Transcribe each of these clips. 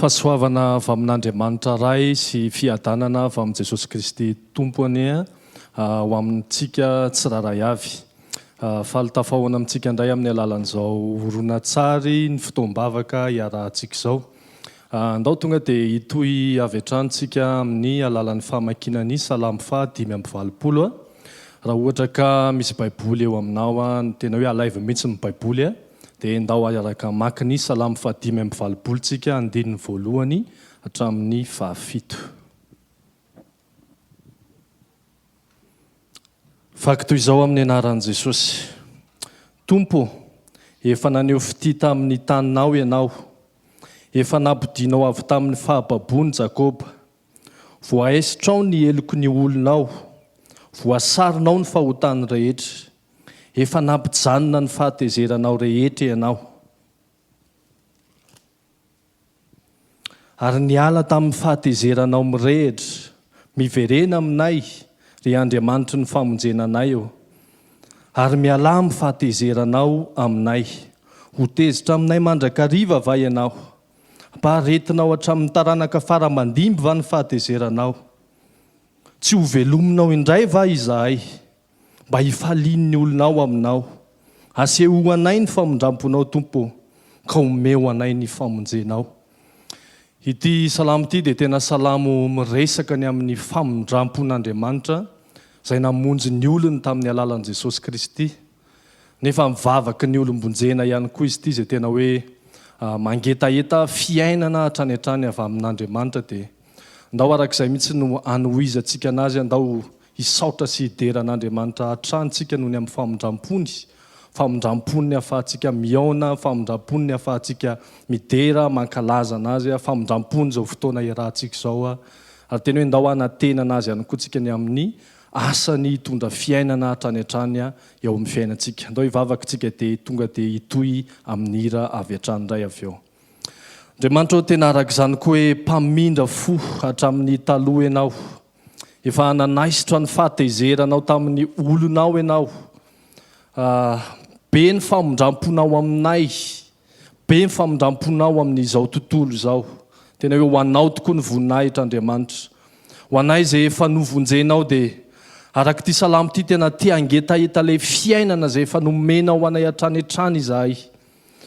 Fahasoavana avy amin'Andriamanitra Ray sy fiadanana avy amin'i Jesosy Kristy Tompo anie ho amintsika tsirairay avy. Faly tafahoana amintsika indray amin'ny alalan'izao horonantsary ny fotoam-bavaka iarahantsika izao. Andao tonga dia hitohy avy hatrany tsika amin'ny alalan'ny famakiana ny Salamo faha 85. Raha ohatra ka misy Baiboly eo aminao, ny tena hoe alaivo mihitsy ny Baiboly, dia ndao hiaraka hamaky ny Salamo faha 85 tsika, andininy voalohany hatramin'ny fahafito. Vaky toy izao amin'ny anaran'i Jesosy. Tompo ô, efa naneho fitia tamin'ny taninao Ianao. Efa nampodianao avy tamin'ny fahababoany Jakoba. Voaesotrao ny heloky ny olonao. Voasarinao ny fahotany rehetra. Efa nampijanona ny fahatezeranao rehetra Ianao. Ary niala tamin'ny fahatezeranao mirehitra. Miverena aminay, ry Andriamanitry ny famonjena anay ô! Ary mialà amin'ny fahatezeranao aminay. Ho tezitra aminay mandrakariva va Ianao? Hampaharetinao hatramin'ny taranaka fara aman-dimby va ny fahatezeranao? Tsy hovelominao indray va izahay? Mba hifalian'ny olonao aminao. Asehoy anay ny famindramponao, Tompo ô, ka omeo anay ny famonjenao. Ity salamo ity dia tena salamo miresaka ny amin'ny famindrampon'Andriamanitra izay namonjy ny olony tamin'ny alalan'i Jesosy Kristy. Nefa mivavaky ny olom-bonjena ihany koa izy ity izay tena hoe mangetaheta fiainana hatrany hatrany avy amin'Andriamanitra dia ndao araka izay mihitsy no hanohizantsika anazy, andao hisaotra sy hidera an'Andriamanitra hatrany tsika noho ny amin'ny famindram-pony, famindram-pony ahafahantsika mihaona, famindram-pony ahafahantsika midera, mankalaza an'Azy, famindram-pony izao fotoana iarahantsika izao, ary tena hoe ndao hanantena an'Azy ihany koa tsika ny amin'ny asany hitondra fiainana hatrany hatrany eo amin'ny fiainantsika. Ndao hivavaka tsika dia tonga dia hitohy amin'ny hira avy hatrany indray avy eo. Andriamanitra ô tena araka izany koa hoe mpamindra fo hatramin'ny taloha Ianao. Efa nanaisotra ny fahatezeranao tamin'ny olonao Ianao. Be ny famindram-ponao aminay. Be ny famindram-ponao amin'izao tontolo izao. Tena hoe ho Anao tokoa ny voninahitra Andriamanitra. Ho anay izay efa novonjenao dia araka ity salamo ity tena te hangetaheta ilay fiainana izay efa nomenao anay hatrany hatrany izahay.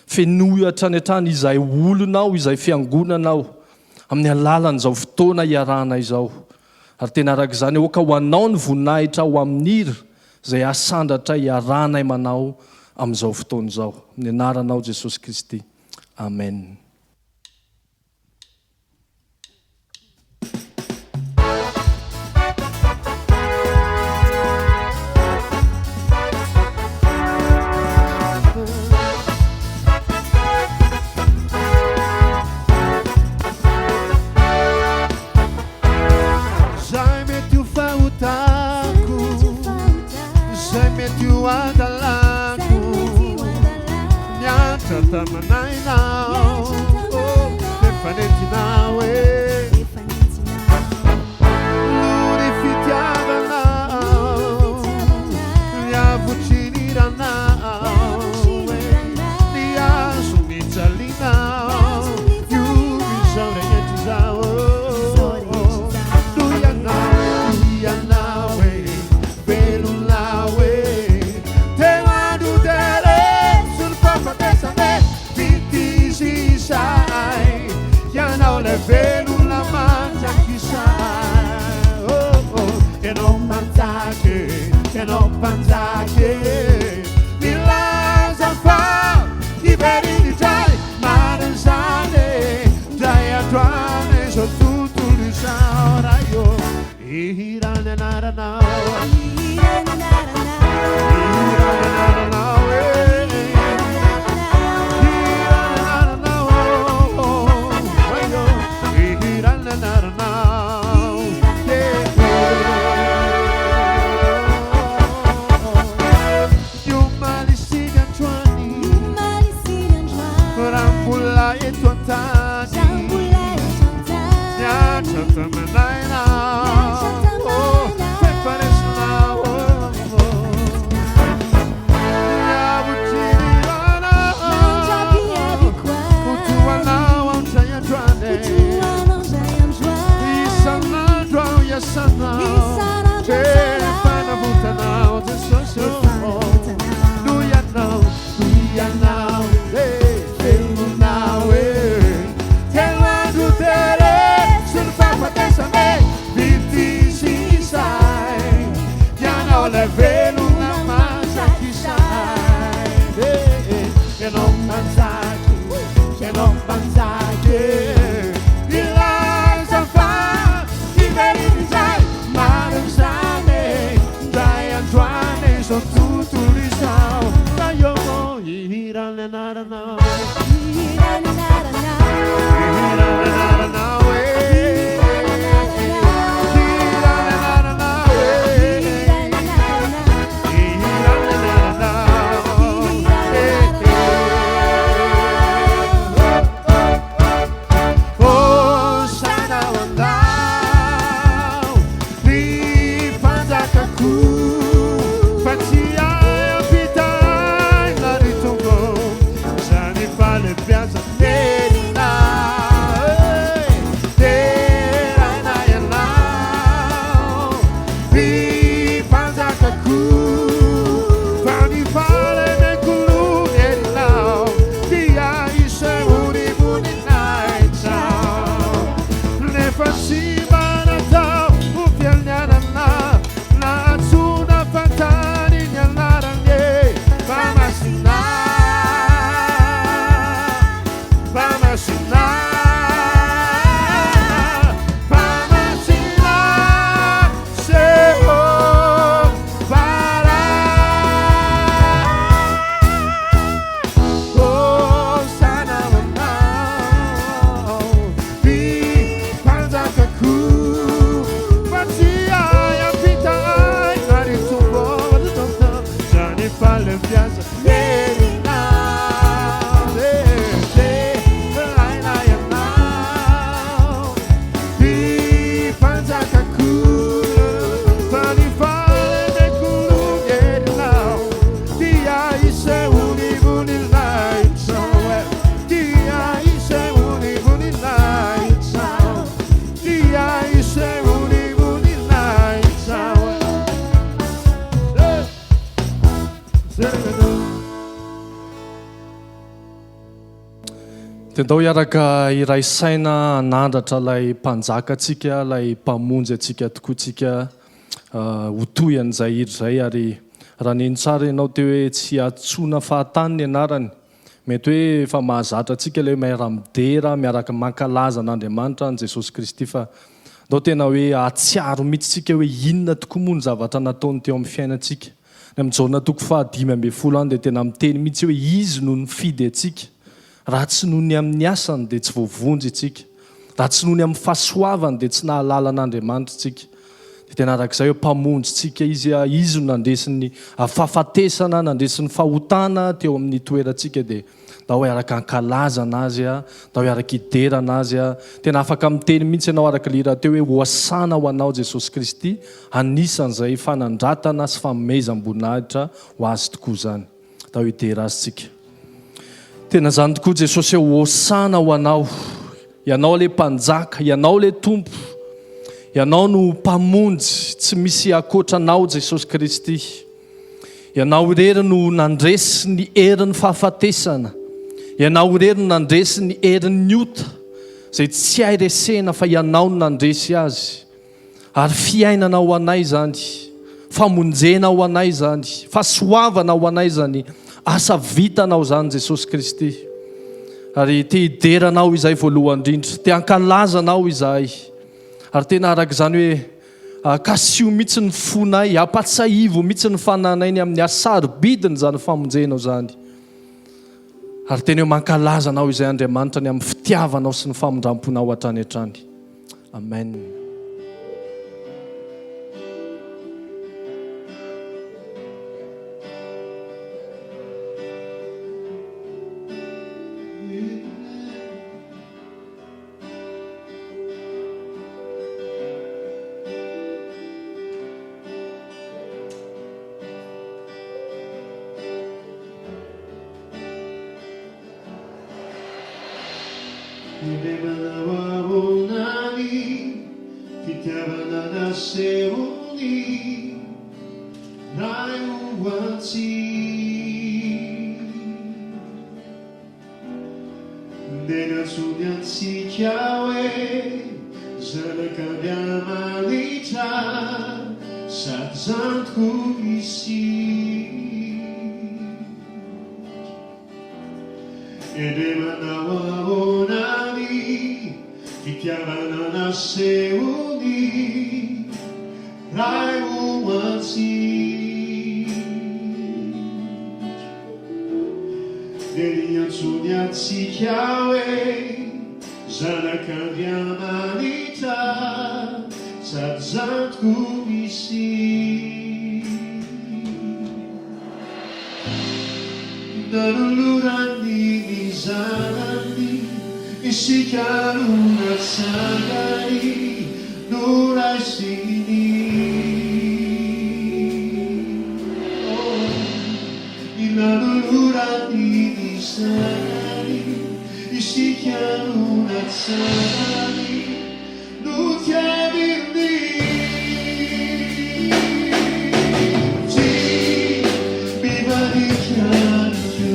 Fenoy hatrany hatrany izahay olonao, izay fiangonanao, amin'ny alalan'izao fotoana iarahanay izao. Ary tena araka izany, aoka ho Anao ny voninahitra ho amin'ny hira izay asandratray iarahanay manao amin'izao fotoana izao. Amin'ny anaranao Jesosy Kristy. Amen. Zay mety ho fahotako, zay mety ho hadalako, niantra taman'ainao, nefa nentinao e. Noho ny fitiavanao, ny avotry ny ranao, ny hazo nijalianao, miovy izao rehetra izao. Noho ianao, noho ianao e, velona e, tena noteren'ny fahafatesana e. Fitizy izahay, Ianao ilay velona mandrakizay. Oh, oh, Ianao mpanjaka e, Ianao mpanjaka e. Nilaza fa hiverina indray, marina izany e, indray andro any izao tontolo izao, Ray ô. Hihira ny anaranao. Hihira ny anaranao. Hihira ny anaranao e. Hihira ny anaranao. Ayo. Hihira ny anaranao. Ny omaly sy ny androany. Raha mbola eto an-tany. Niantra tamin'aina. Oh, fefa resinao. Hilaza fa hiverina indray marina izany e Indray andro any izao tontolo izao Ray ô hihira ny anaranao Hihira ny anaranao Hihira ny anaranao e Hihira ny anaranao Hihira ny anaranao e Hihira ny anaranao Hihira ny anaranao Hihira ny anaranao Hosana ho anao ry mpanjakako fa tsy hay ampitahaina ry Tompo izany fahalebiazan'ny herinao Deraina ianao ry mpanjakako fa ny fahalemeko no herinao dia isehoan'ny voninahitrao nefa tsy mba natao ho fianianana na antsoina fahatany ny anarany e fa masina fa masina fa masina seho para Hosana ho anao ry mpanjakako fa tsy hay ampitahaina ry Tompo zany fahalebiazan'ny herinao deraina ianao ry mpanjakako fa ny fahalemeko no herinao dia isehoan'ny voninahitrao dia isehoan'ny voninahitrao dia isehoan'ny voninahitrao Eh! Dia ndao hiaraka hiray saina hanandratra ilay Mpanjaka antsika, ilay Mpamonjy antsika tokoa tsika ho toy an'izay hira izay. Ary raha nino tsara ianao teo hoe tsy antsoina fahatany ny anarany, mety hoe efa mahazatra antsika ilay hoe miara-midera, miaraka mankalaza an'Andriamanitra, an'i Jesosy Kristy, fa ndao tena hoe hahatsiaro mihitsy tsika hoe inona tokoa moa ny zavatra nataony teo amin'ny fiainantsika. Ny amin'ny Jaona toko faha-15 any dia tena miteny mihitsy hoe Izy no nifidy antsika. Raha tsy noho ny amin'ny asany dia tsy voavonjy isika. Raha tsy noho ny amin'ny fahasoavany dia tsy nahalala an'Andriamanitra isika. Dia tena araka izay hoe Mpamonjy antsika Izy, Izy no nandresy ny fahafatesana, nandresy ny fahotana teo amin'ny toerantsika dia ndao hiaraka hankalazana Azy, ndao hiaraka hiderana Azy. Tena afaka miteny mihitsy ianao araka ilay hira teo hoe Hosana ho Anao Jesosy Kristy, anisan'izay fanandratana sy fanomezam-boninahitra ho Azy tokoa izany. Ndao hidera Azy tsika. Tena izany tokoa Jesosy ô, Hosana ho Anao. Ianao ilay Mpanjaka, Ianao ilay Tompo. Ianao no Mpamonjy, tsy misy ankoatra Anao Jesosy Kristy. Ianao irery no nandresy ny herin'ny fahafatesana. Ianao irery no nandresy ny herin'ny ota, izay tsy hay resena fa Ianao no nandresy azy. Ary fiainana ho anay izany, famonjena ho anay izany, fahasoavana ho anay izany asa vitanao izany Jesosy Kristy. Ary te hidera Anao izahay voalohany indrindra, te hankalaza Anao izahay. Ary tena araka izany hoe kasiho mihitsy ny fonay, ampatsiahivo mihitsy ny fananay ny amin'ny hasarobidiny izany famonjenao izany. Ary tena hoe mankalaza Anao izahay Andriamanitra ny amin'ny fitiavanao sy ny famindram-ponao hatrany hatrany. Amen. Eny manao ahoana ny fitiavana nasehony Ray ho antsika. Dia nantsoiny antsika hoe zanak'Andriamanitra sady izany tokoa isika. Eny manao ahoana ny. Fitiavana nasehon'ny Ray ho antsika. Dia niantsoany antsika hoe zanak'Andriamanitra sady zany tokoa isika. Nanolorany ny Zanany, isika no natsangany, noraisiny. Oh, ny nanolorany ny Zanany, isika no natsangany, notiaviny. Tsy mivadika amiko,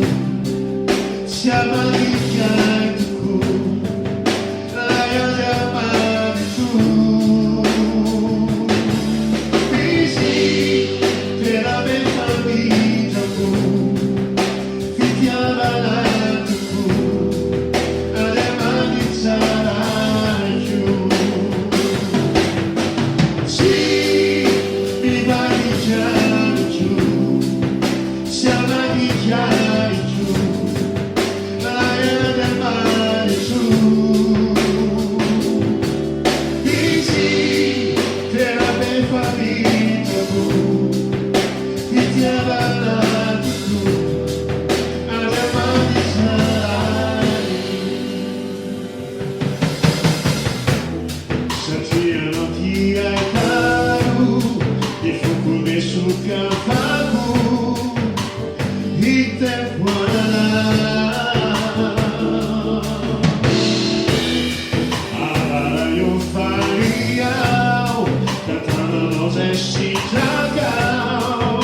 tsy hamadika ahy tokoa, Ilay Andriamanitro. Izy tena be famindram-po, fitiavana tokoa, Andriamanitra Raiko. Tsy mivadika amiko, tsy hamadika ahy koa, Ilay Andriamanitro. Izy tena be famindram-po, fitiavana tokoa, Andriamanitra Raiko. Satria anao tia ahy talo, ny foko mesoka fako hitempo anao. Avara eo fary aho, tantananao zay sitrakao,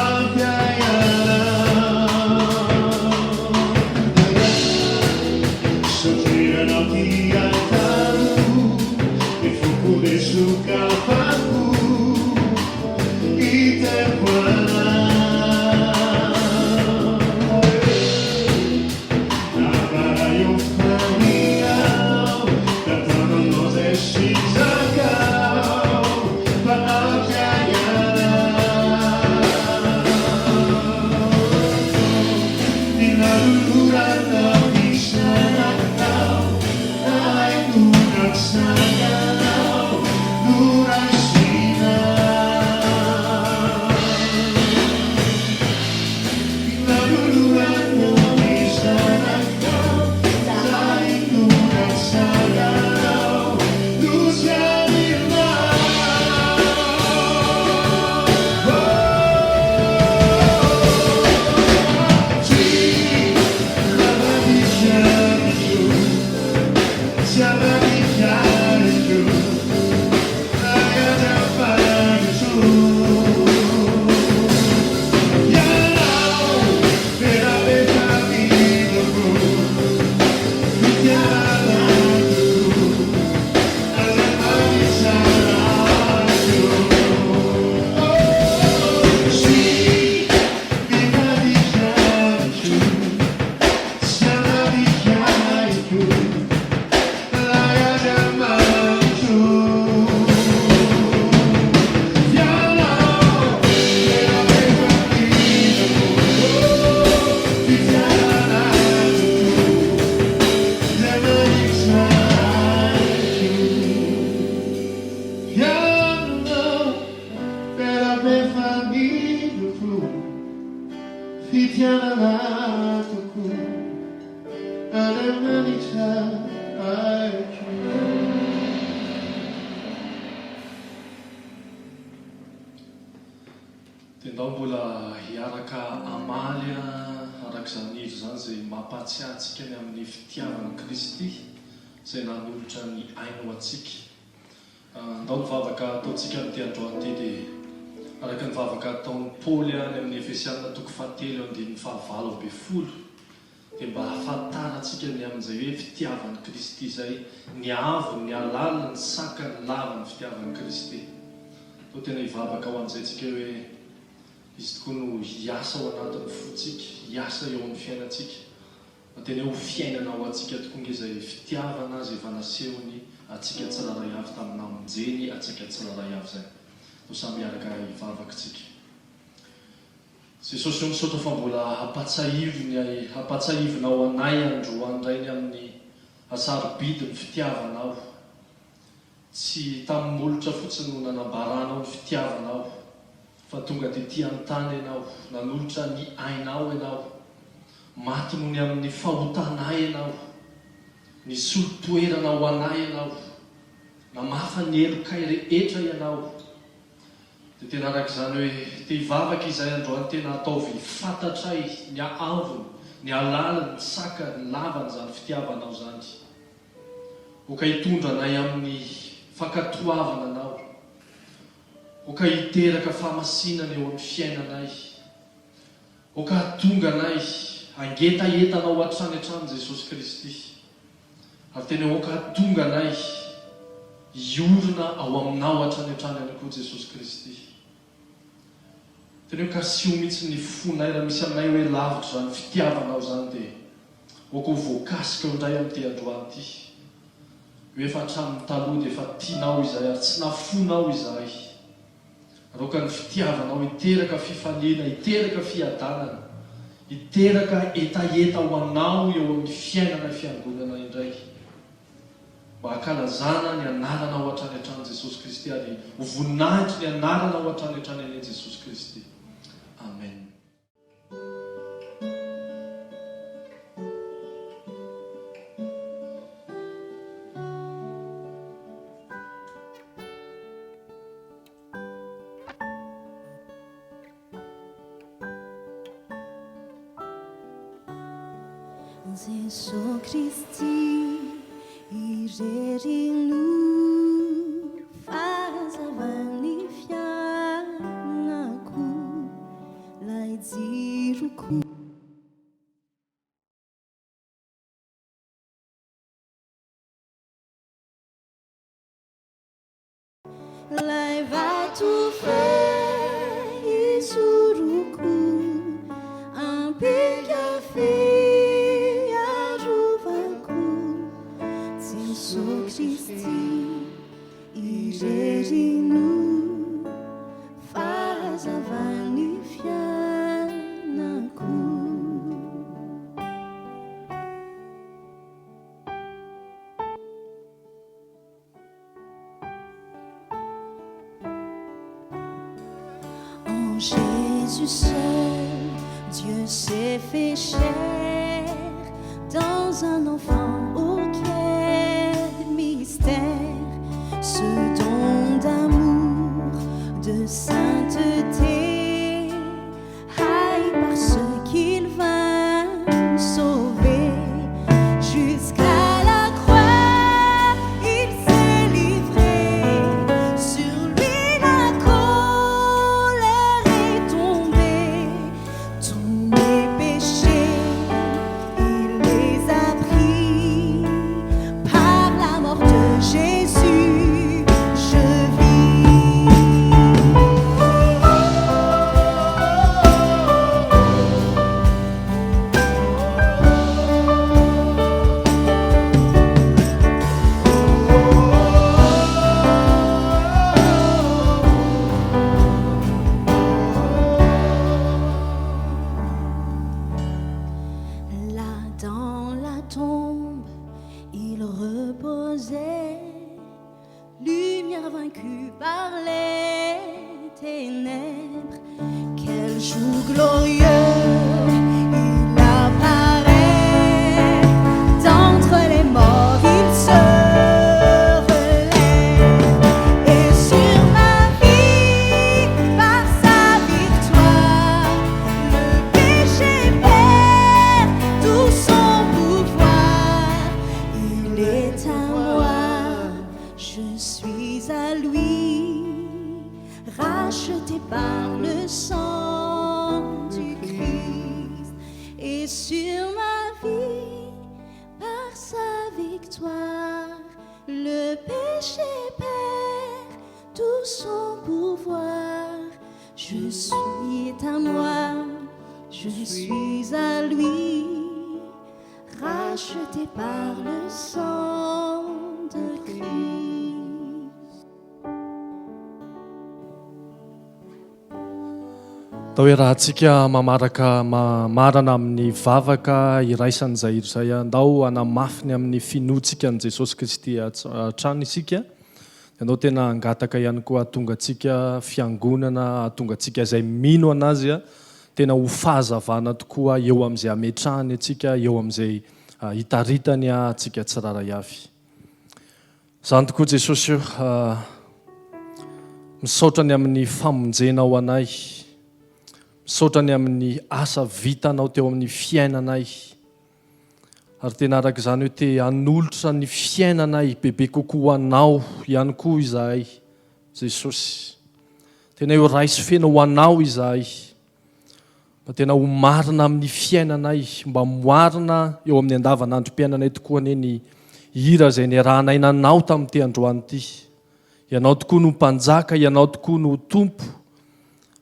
ampy ahy anao. Satria anao tia ahy talo, ny foko mesoka fako hitempo anao. Avara eo fary aho, tantananao zay sitrakao, fa ampy ahy anao. Ny nanoloranao ny Zanakao, Ray no natsanganao, noraisinao. Ny nanoloranao ny Zanakao, Ray no natsanganao, notiavinao. Tsy hamadika amiko, tsy hamadika ahy koa, Ilay Andriamanitro. Ianao tena be famindram-po, fitiavana tokoa, Andriamanitra Raiko. Tsy mivadika amiko, tsy hamadika ahy koa, Ilay Andriamanitro. Ianao tena be famindram-po, fitiavana tokoa, Andriamanitra Raiko. Ianao tena be famindram-po, fitiavana tokoa, Andriamanitra Raiko. Dia ndao mbola hiaraka hamaly araka izany hira izany izay mampahatsiahy antsika ny amin'ny fitiavan'i Kristy izay nanolotra ny ainy ho antsika. Ndao ny vavaka ataontsika amin'ity androany ity dia araka ny vavaka ataon'i Paoly any amin'ny Efesiana toko fahatelo andininy faha-18 dia mba hahafantarantsika ny amin'izay hoe fitiavan'i Kristy izay, ny haavony, ny halaliny, ny sakany, ny lavan'ny fitiavan'i Kristy. Toa tena hivavaka ho an'izay tsika hoe Izy tokoa no hiasa ao anatin'ny fontsika, hiasa eo amin'ny fiainantsika. Fa tena hoe ho fiainana ho antsika tokoa nge izay fitiavana izay efa nasehony antsika tsirairay avy tamin'ny namonjeny antsika tsirairay avy izay. Ho samy hiaraka hivavaka tsika. Jesosy ô misaotra fa mbola hampatsahiviny hampatsahivinao anay androany indray ny amin'ny hasarobidy ny fitiavanao. Tsy tamin'ny molotra fotsiny no nanambaranao ny fitiavanao, fa tonga tety an-tany Ianao, nanolotra ny ainao Ianao, maty noho ny amin'ny fahotanay Ianao, nisolo toerana ho anay Ianao, namafa ny helokay rehetra Ianao. Dia tena araka izany hoe te hivavaka izahay androany, tena ataovy fantatray ny haavony, ny halaliny, ny sakany, ny lavany izany fitiavanao izany. Oka hitondra anay amin'ny fankatoavana Anao. Oka hiteraka fahamasinana eo amin'ny fiainanay. Oka hahatonga anay hangetaheta Anao hatrany hatrany Jesosy Kristy. Ary tena oka hahatonga anay hiorina ao Aminao hatrany hatrany ihany koa Jesosy Kristy. Tena hoe kasiho mihitsy ny fonay raha misy aminay hoe lavitra izany fitiavanao izany dia aoka ho voakasika eo indray amin'ity androany ity hoe efa hatramin'ny taloha dia efa tianao izahay ary tsy nafoinao izahay ary aoka ny fitiavanao hiteraka fifaliana hiteraka fiadanana hiteraka hetaheta ho anao eo amin'ny fiainanay fiangonana indray. Mba hankalazana ny anaranao hatrany hatrany Jesosy Kristy ary ho voninahitry ny anaranao hatrany hatrany anie Jesosy Kristy. Amen. Jeso Kristy irery no fahazavan'ny fiainako, 'lay jiroko. Lay vato fehizoroko, ampinga fiarovako, Jeso Kristy irery no fahazavan'ny fiainako. En Jésus seul, Dieu s'est fait chair dans un enfant, oh quel mystère, ce don d'amour, de sainteté, haï par ceux qu'il vint sauver. Jusqu'à la croix, il s'est livré, sur lui la colère est tombée, tous mes péchés, il les a pris par la mort de Jésus, je vis. Là dans la tombe, il reposait, lumière vaincue par les ténèbres. Quel jour glorieux il apparaît, d'entre les morts il se relève. Et sur ma vie, par sa victoire, le péché perd tout son pouvoir. Il est à moi, je suis à lui, racheté par le sang du Christ. Et sur ma vie, par sa victoire, le péché perd tout son pouvoir. Je suis à moi, je suis à lui, racheté par le sang de Christ. Atao hoe rahantsika mamaraka mamarana amin'ny vavaka iraisan'izay hira izay, andao hanamafy ny amin'ny finoantsika an'i Jesosy Kristy hatrany isika. Ianao tena hangataka ihany koa hahatonga antsika fiangonana, hahatonga antsika izay mino an'Azy tena ho fahazavana tokoa eo amin'izay ametrahany antsika, eo amin'izay itaritany antsika tsirairay avy. Izany tokoa Jesosy o, misaotra ny amin'ny famonjenao anay, misaotra ny amin'ny asa vitanao teo amin'ny fiainanay. Ary tena araka izany hoe te hanolotra ny fiainanay bebe kokoa ho Anao ihany koa izahay, Jesosy. Tena hoe raiso feno ho Anao izahay. Mba tena ho marina amin'ny fiainanay, mba marina eo amin'ny andavanandrom-piainanay tokoa anie ny hira izay niarahanay nanao tamin'ity androany ity. Ianao tokoa no Mpanjaka, Ianao tokoa no Tompo,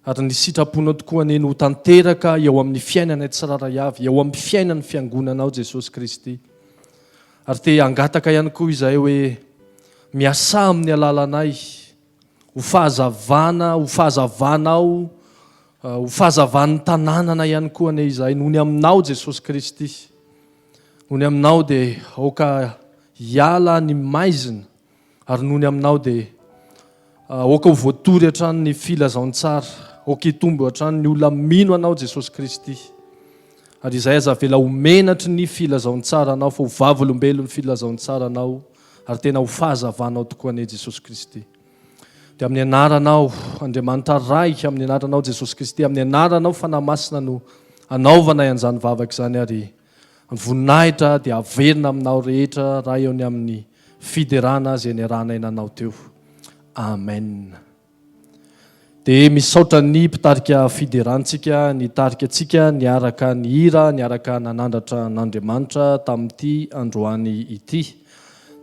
ary ny sitraponao tokoa anie no ho tanteraka eo amin'ny fiainanay tsirairay avy, eo amin'ny fiainan'ny Fiangonanao Jesosy Kristy. Ary te hangataka ihany koa izahay hoe, miasà amin'ny alalanay, ho fahazavana, ho fahazavanao, ho fahazavan'ny tanànanay ihany koa anie izahay, noho ny aminao Jesosy Kristy. Noho ny aminao dia aoka hiala ny maizina, Ary noho ny aminao dia aoka ho voatory hatrany ny filazantsara, aoka hitombo hatrany ny olona mino anao Jesosy Kristy. Ary izay aza avela ho menatry ny filazantsara anao fa ho vavolombelon'ny filazantsara anao ary tena ho fahazavanao tokoa anie Jesosy Kristy. Dia amin'ny anaranao Andriamanitra Ray, amin'ny anaranao Jesosy Kristy, amin'ny anaranao Fanahy Masina no anaovanay an'izany vavaka izany ary Ny voninahitra dia averina aminao rehetra Ray eo ny amin'ny fiderana izay niarahanay nanao teo. Amen. Dia misaotra ny mpitarika fiderantsika nitarika antsika niaraka nihira, niaraka nanandratra an'Andriamanitra tamin'ity androany ity.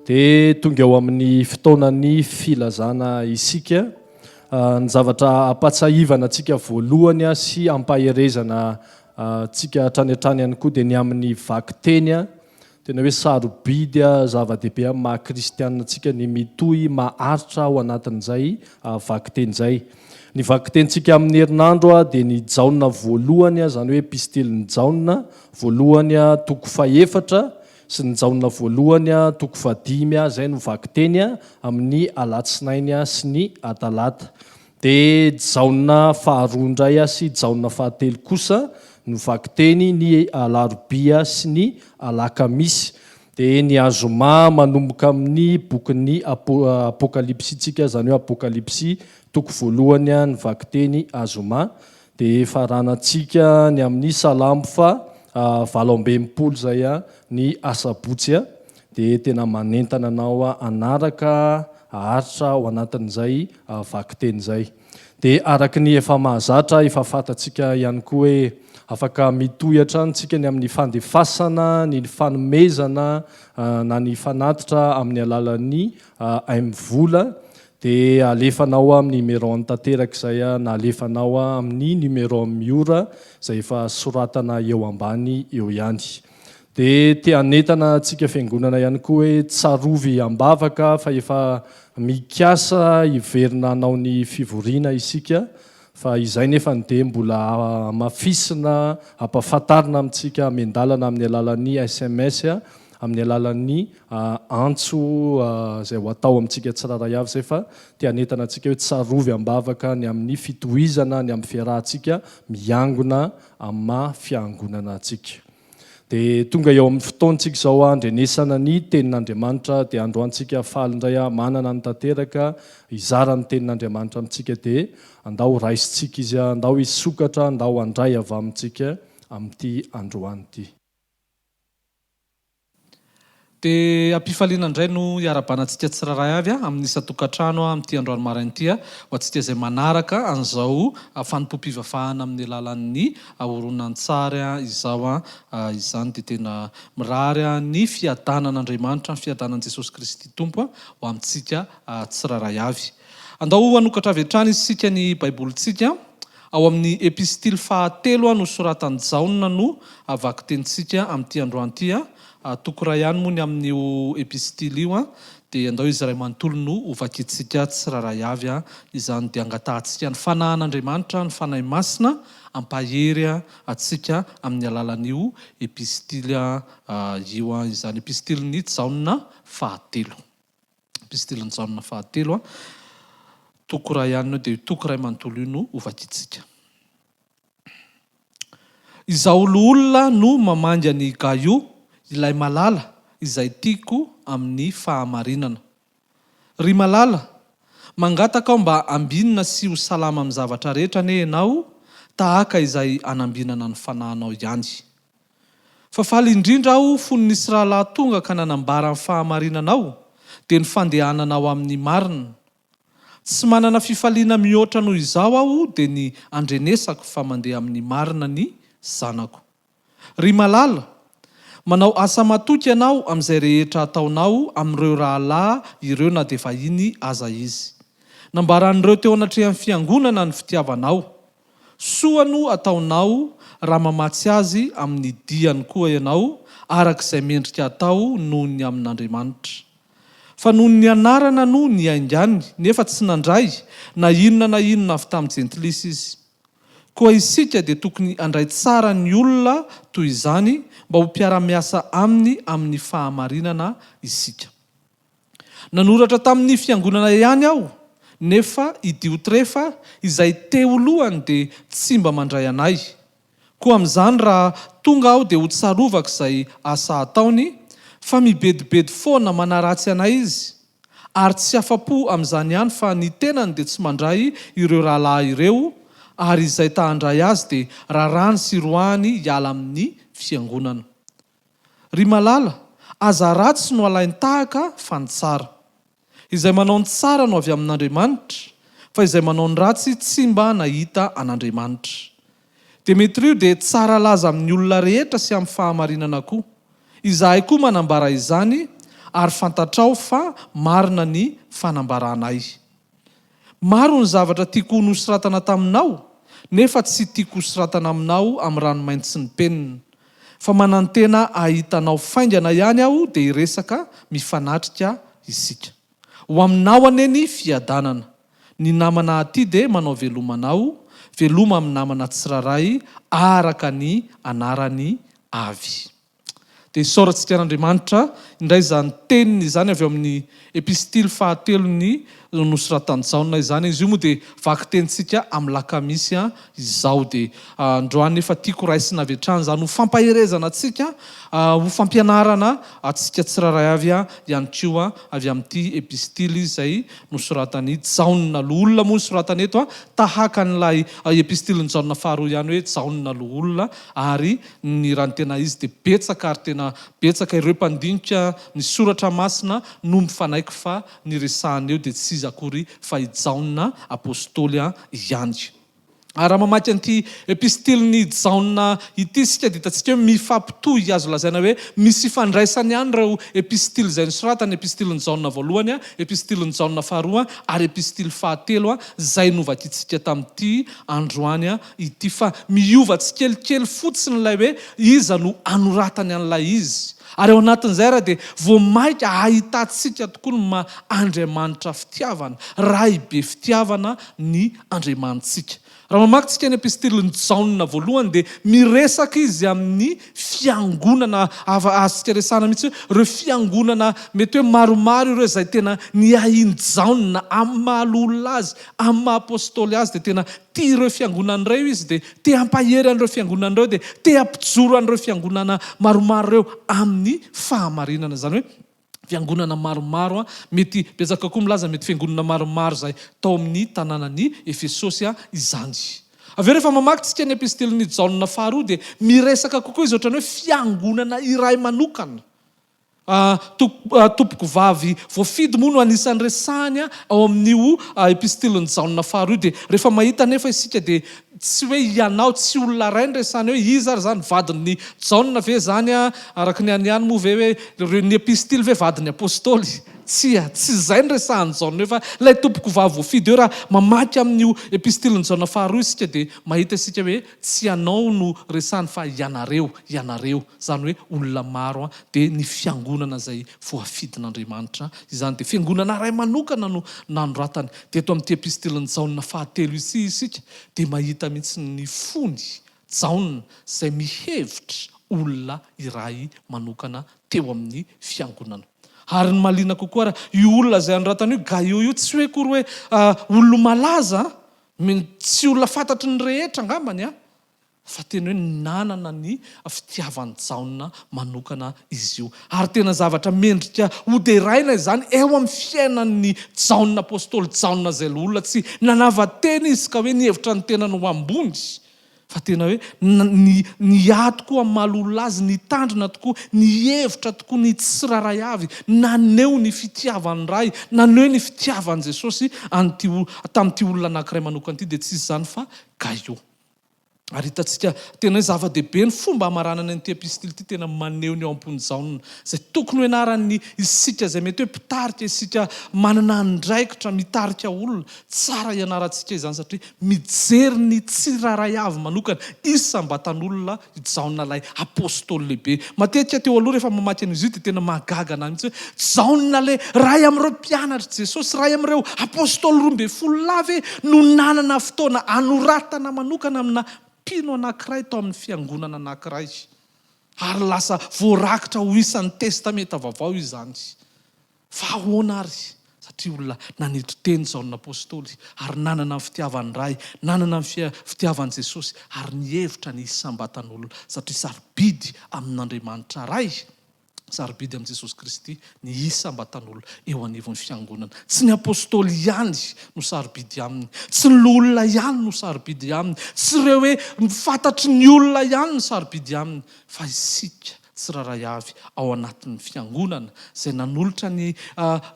Dia tonga eo amin'ny fotoanan'ny filazana isika. Ny zavatra ampatsahivana antsika voalohany sy ampaherezana Antsika hatrany hatrany ihany koa dia ny amin'ny vakiteny, tena hoe sarobidy, zava-dehibe amin'ny maha kristianina antsika ny mitohy maharitra ao anatin'izay vakiteny izay. Ny vakitenintsika amin'ny herinandro dia ny Jaona voalohany, izany hoe epistilin'i Jaona voalohany toko fahefatra sy ny Jaona voalohany toko fahadimy, izay no vakiteny amin'ny alatsinainy sy ny talata. Dia Jaona faharoa indray sy Jaona fahatelo kosa no vakiteny ny alarobia sy ny alakamisy. Dia ny azoma manomboka amin'ny bokin'ny Apokalypsy-tsika, izany hoe Apokalypsy toko voalohany ny vakiteny azoma. Dia faranantsika ny amin'ny Salamo faha 68 izay ny asabotsy. Dia tena manentana anao hanaraka haharitra ao anatin'izay vakiteny izay. Dia araka ny efa mahazatra, efa fantatsika ihany koa hoe afaka mitohy hatrany tsika ny amin'ny fandefasana ny fanomezana na ny fanatitra amin'ny alalan'ny MVola. Dia alefanao amin'ny numéro-ny tanteraka izay na alefanao amin'ny numéro Miora izay efa soratana eo ambany eo ihany. Dia te hanentana antsika fiangonana ihany koa hoe tsarovy am-bavaka fa efa mikasa hiverina hanao ny fivoriana isika fa izay nefany dia mbola hamafisina, hampafantarina amintsika miandalana amin'ny alalan'ny sms, amin'ny alalan'ny antso izay ho atao amintsika tsirairay avy izay fa te hanentana antsika hoe tsarovy am-bavaka ny amin'ny fitohizana, ny amin'ny fiarahantsika miangona amin'ny maha fiangonana antsika. Dia tonga eo amin'ny fotoantsika izao handrenesana ny tenin'Andriamanitra, dia androantsika faly indray aho manana ny tanteraka hizara ny tenin'Andriamanitra amintsika, dia andao raisintsika izy, andao hisokatra, andao handray avy amintsika amin'ity androany ity. Dia am-pifaliana indray no hiarahabana antsika tsirairay avy amin'ny isan-tokantrano amin'ity androany maraina ity, ho antsika izay manaraka an'izao fanompoam-pivavahana amin'ny alalan'ny horonantsary izao izany dia tena mirary ny fiadanan'Andriamanitra, ny fiadanan'i Jesosy Kristy Tompo ho amintsika tsirairay avy. Andao hanokatra avy hatrany isika ny Baibolintsika. Ao amin'ny epistily fahatelo nosoratan'i Jaona no vakitenintsika amin'ity androany ity. Toko iray ihany moa ny amin'io epistily io, dia andao izy iray manontolo no ho vakintsika tsirairay avy izany. Dia angatahantsika ny Fanahin'Andriamanitra, ny Fanahy Masina, hampahery antsika amin'ny alalan'io epistily io, izany epistilin'i Jaona fahatelo. Epistilin'i Jaona fahatelo, toko iray ihany io, dia io toko iray manontolo io no hovakintsika. Izaho loholona no mamangy an'i Gaio, ilay malala, izay tiako amin'ny fahamarinana. Ry malala, mangataka aho mba ambinina sy ho salama amin'ny zavatra rehetra anie ianao, tahaka izay anambinana ny fanahinao ihany. Fa faly indrindra aho fony nisy rahalahy tonga ka nanambara ny fahamarinanao, dia ny fandehananao amin'ny marina. Tsy manana fifaliana mihoatra noho izao aho dia ny andrenesako fa mandeha amin'ny marina ny zanako. Ry malala, manao asa matoky ianao amin'izay rehetra ataonao amin'ireo rahalahy ireo na dia vahiny aza izy. Nambaran'ireo teo anatrehan'ny fiangonana ny fitiavanao. Soa no ataonao raha mamatsy azy amin'ny diany koa ianao, araka izay mendrika atao noho ny amin'Andriamanitra. Fa noho ny anarana no niaingany, nefa tsy nandray na inona na inona avy tamin'ny Jentilisa izy. Koa isika dia tokony handray tsara ny olona toy izany mba ho mpiara-miasa aminy amin'ny fahamarinana isika. Nanoratra tamin'ny fiangonana ihany aho, nefa i Diotrefa izay te ho lohany dia tsy mba mandray anay. Koa amin'izany raha tonga aho dia ho tsarovako izay asa ataony, fa mibedibedy foana manaratsy anay izy, ary tsy afa-po amin'izany ihany fa ny tenany dia tsy mandray ireo rahalahy ireo, ary izay ta-handray azy dia raràny sy roahiny hiala amin'ny fiangonana. Ry malala, aza ratsy no alain-tahaka fa ny tsara. Izay manao ny tsara no avy amin'Andriamanitra, fa izay manao ny ratsy tsy mba nahita an'Andriamanitra. Demetrio dia tsara laza amin'ny olona rehetra sy amin'ny fahamarinana koa. Izahay koa manambara izany, ary fantatrao fa marina ny fanambaranay. Maro ny zavatra tiako ho nosoratana taminao, nefa tsy tiako hosoratana aminao amin'ny ranomainty sy ny penina. Fa manantena hahita anao faingana ihany aho dia hiresaka mifanatrika isika. Ho aminao anie ny fiadanana. Ny namana aty dia manao veloma anao, veloma amin'ny namana tsirairay araka ny anarany avy. Dia isaorantsika an'Andriamanitra indray izany teniny izany avy ao amin'ny epistily fahatelony nosoratan'i Jaona izany. Izy io moa dia vakitenintsika amin'ny lakamisy izao. Dia androany nefa tiako raisina avy hatrany izany ho fampaherezana antsika, ho fampianarana antsika tsirairay avy ihany koa avy amin'ity epistily izay nosoratan'i Jaona loholona moa ny soratany eto, tahaka an'ilay epistilin'i Jaona faharoa ihany hoe Jaona loholona ary Ny raha ny tena izy dia betsaka ary tena betsaka ireo mpandinika ny soratra masina no mifanaiky fa ny resahana eo dia tsy iza akory fa i Jaona apostoly ihany. Ary raha mamaky an'ity epistilin'i Jaona ity isika dia hitantsika hoe mifampitohy, azo lazaina hoe misy ifandraisany ihany ireo epistily izay nosoratany, epistilin'i Jaona voalohany, epistilin'i Jaona faharoa ary epistily fahatelo izay novakintsika tamin'ity androany ity fa miova tsikelikely fotsiny ilay hoe iza no anoratany an'ilay izy. Ary ao anatin'izay ary dia vao mainka ahitantsika tokoa ny maha Andriamanitra fitiavana, Ray be fitiavana ny Andriamanitsika. Raha mamaky tsika ny epistilin'i Jaona voalohany dia miresaka izy amin'ny fiangonana, azontsika resahana mihitsy hoe ireo fiangonana mety hoe maromaro ireo izay tena niahian'i Jaona amin'ny maha loholona azy, amin'ny maha apostoly azy dia tena Tia ireo fiangonana ireo izy dia te hampahery an'ireo fiangonana ireo dia te hampijoro an'ireo fiangonana maromaro ireo amin'ny fahamarinana. Izany hoe fiangonana maromaro, mety betsaka koa milaza mety fiangonana maromaro izay tao amin'ny tanànan'i Efesosy izany. Avy eo rehefa mamaky tsika ny epistilin'i Jaona faharoa dia miresaka kokoa izy ohatran'ny hoe fiangonana iray manokana. Tompoko vavy voafidy moa no anisan'ny resahany ao amin'io epistilin'i Jaona faharoa io. Dia rehefa mahita anefa isika dia tsy hoe ianao, tsy olona iray no resahany eo, iza ary izany? Vadin'i Jaona ve izany? Araka ny any ihany moa ve hoe ireo ny epistily ve vadin'ny apostoly? Tsia, tsy izay no resahan'i Jaona eo fa ilay tompokovavy voafidy eo. Raha mamaky amin'io epistilin'i Jaona faharoa isika dia mahita isika hoe tsy ianao no resahiny fa ianareo, ianareo, izany hoe olona maro dia ny fiangonana izay voafidin'Andriamanitra izany dia fiangonana iray manokana no nanoratany. Dia eto amin'ity epistilin'i Jaona fahatelo ity isika dia mahita mihitsy ny fony Jaona izay mihevitra olona iray manokana teo amin'ny fiangonana. Ary ny mahaliana kokoa ary, io olona izay anoratana io, Gaio io, tsy hoe akory hoe olo-malaza, tsy olona fantatry ny rehetra angambany an, fa tena hoe nanana ny fitiavan'i Jaona manokana izy io. Ary tena zavatra mendrika hoderaina izany eo amin'ny fiainan'i Jaona, apostoly Jaona izay olona tsy nanava-tena izy ka hoe nihevitra ny tenany ho ambony, fa tena hoe ny niady tokoa amin'ny maha loholona azy, nitandrina tokoa, nihevitra tokoa ny tsirairay avy, naneho ny fitiavan'ny Ray, naneho ny fitiavan'i Jesosy an'ity tamin'ity olona anankiray manokana ity, dia tsy iza izany fa Gaio. Ary hitantsika tena hoe zava-dehibe ny fomba hamaranana an'ity epistily ity, tena maneho ny ao am-pon'i Jaona, izay tokony ho ianaran'ny isika izay mety hoe mpitarika, isika manana andraikitra mitarika olona. Tsara hianarantsika izany satria mijery ny tsirairay avy manokana, isam-batan'olona i Jaona ilay apostoly lehibe. Matetika teo aloha rehefa mamaky an'izy io dia tena mahagaga anà mihitsy hoe Jaona ilay iray amin'ireo mpianatr'i Jesosy, iray amin'ireo apostoly 12 lahy ve no nanana fotoana hanoratana manokana amina mpino anankiray tao amin'ny fiangonana anankiray, ary lasa voarakitra ho isan'ny Testamenta Vaovao izany? Fa ahoana àry? Satria olona nanetry teny Jaona apostoly, ary nanana ny fitiavan'ny Ray, nanana ny fitiavan'i Jesosy, ary nihevitra ny isam-batan'olona, satria sarobidy amin'Andriamanitra Ray. Sarobidy amin'i Jesosy Kristy ny isam-batan'olona eo anivon'ny fiangonana. Tsy ny apostoly ihany no sarobidy aminy, tsy ny loholona ihany no sarobidy aminy, tsy ireo hoe fantatry ny olona ihany no sarobidy aminy, fa isika tsirairay avy ao anatin'ny fiangonana izay nanolotra ny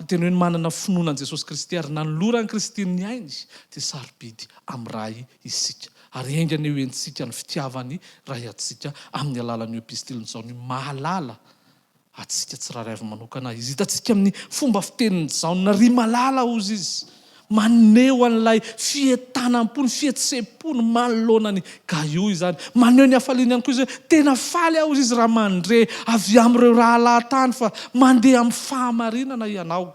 tena hoe manana finoana an'i Jesosy Kristy ary nanoloran'i Kristy ny ainy dia sarobidy amin'ny Ray isika. Ary enga anie ho henontsika ny fitiavan'ny Ray antsika amin'ny alalan'io epistilin'i Jaona io. Mahalala antsika tsirairay avy manokana Izy. Hitantsika amin'ny fomba fitenin'i Jaona, Ry malala, hozy izy, maneho an'ilay fientanam-pony, fihetseham-pony manoloana an'i Gaio izany. Maneho ny hafaliany ihany koa izy hoe, Tena faly aho, hozy izy, raha mandre avy amin'ireo rahalahy tany fa mandeha amin'ny fahamarinana ianao.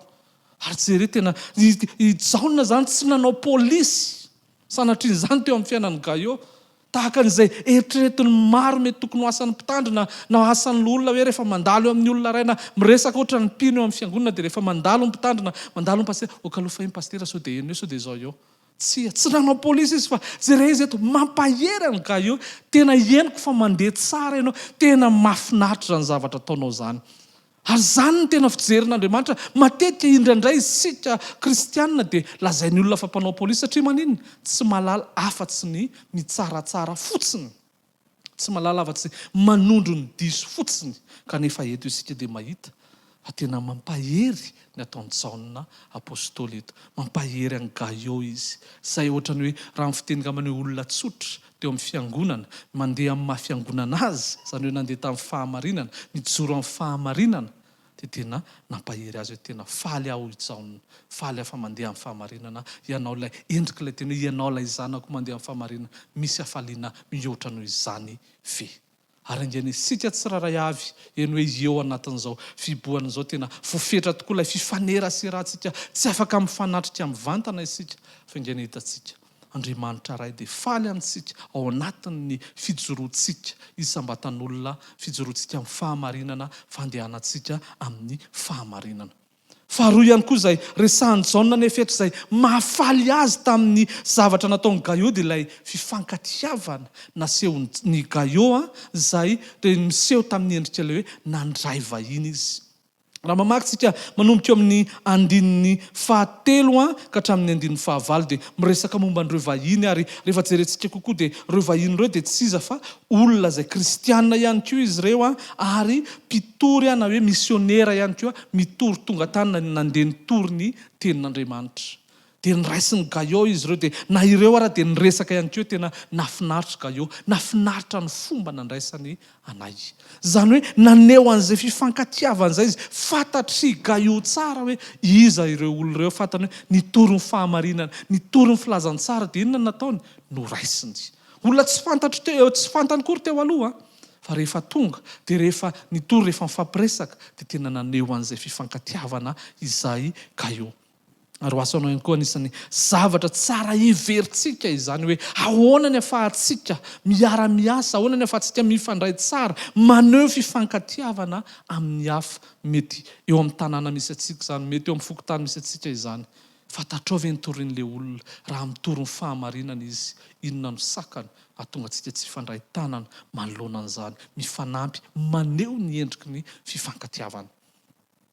Ary jereo, tena i Jaona izany tsy nanao polisy. Sanatrian'izany teo amin'ny fiainan'i Gaio. Tahaka an'izay eritreretin'ny maro mety tokony ho asan'ny mpitandrina na asan'ny loholona hoe rehefa mandalo eo amin'ny olona iray na miresaka ohatra ny mpino eo amin'ny fiangonana dia rehefa mandalo ny mpitandrina, mandalo ny pasitera, ok aloha fahiny pasitera sao dia heno eo sao dia izao eo. Tsia, tsy nanao polisy izy fa jereo izy eto, mampahery an'i Gaio, tena henoko fa mandeha tsara ianao, tena mahafinaritra izany zavatra ataonao izany. Ary izany no tena fijerin'Andriamanitra. Matetika indraindray isika kristianina dia lazain'ny olona fa mpanao polisy satria maninona? Tsy mahalala afa-tsy ny mitsaratsara fotsiny. Tsy mahalala afa-tsy manondro ny diso fotsiny. Kanefa eto isika dia mahita fa tena mampahery ny ataon'i Jaona apostoly eto. Mampahery an'i Gaio izy. Izay ohatran'ny hoe raha ny fiteny angambany hoe olona tsotra. teo amin'ny fiangonana, mandeha amin'ny maha fiangonana azy, izany hoe nandeha tamin'ny fahamarinana, nijoro amin'ny fahamarinana, dia tena nampahery azy hoe tena faly aho hoy Jaona, faly aho fa mandeha amin'ny fahamarinana, ianao ilay endrik'ilay teny hoe ianao ilay zanako mandeha amin'ny fahamarinana, misy hafaliana mihoatra noho izany ve? Ary angaina isika tsirairay avy eny hoe eo anatin'izao fihibohana izao tena voafetra tokoa ilay fifaneraserantsika, tsy afaka mifanatrika mivantana isika fa angaina hitantsika Andriamanitra Ray dia faly amintsika ao anatin'ny fijoroantsika isam-batan'olona, fijoroantsika amin'ny fahamarinana, fandehanantsika amin'ny fahamarinana. Faharoa ihany koa izay resahin'i Jaona anefa eto izay mahafaly azy tamin'ny zavatra nataon'i Gaio dia ilay fifankatiavana nasehon'i Gaio izay dia miseho tamin'ny endrika ilay hoe nandray vahiny izy. Raha mamaky tsika manomboka eo amin'ny andininy fahatelo ka hatramin'ny andininy fahavalo dia miresaka momba an'ireo vahiny ary rehefa jerentsika kokoa dia ireo vahiny ireo dia tsy iza fa olona izay kristiana ihany koa izy ireo ary mpitory na hoe misionera ihany koa mitory tonga tany na nandeha nitory ny tenin'Andriamanitra. Dia noraisin'i Gaio izy ireo, dia na ireo ara dia niresaka ihany koa, tena nahafinaritra Gaio, nahafinaritra ny fomba nandraisany anay. Izany hoe naneho an'izay fifankatiavana izay izy. Fantatr'i Gaio tsara hoe iza ireo olona ireo, fantany hoe nitory ny fahamarinana, nitory ny filazantsara, dia inona no nataony? Noraisiny. Olona tsy fantatro teo, tsy fantany akory teo aloha, fa rehefa tonga, dia rehefa nitory, rehefa nifampiresaka, dia tena naneho an'izay fifankatiavana izay Gaio. Ary ho asanao ihany koa anisan'ny zavatra tsara heverintsika izany hoe ahoana ny afahantsika miara-miasa, ahoana ny afahantsika mifandray tsara, maneho fifankatiavana amin'ny hafa. Mety eo amin'ny tanàna misy antsika izany, mety eo amin'ny fokontany misy antsika izany. Fantatrao ve ny torian'ilay olona? Raha mitory ny fahamarinana izy, inona no sakana hahatonga antsika tsy hifandray tanana manoloana an'izany, mifanampy, maneho ny endriky ny fifankatiavana?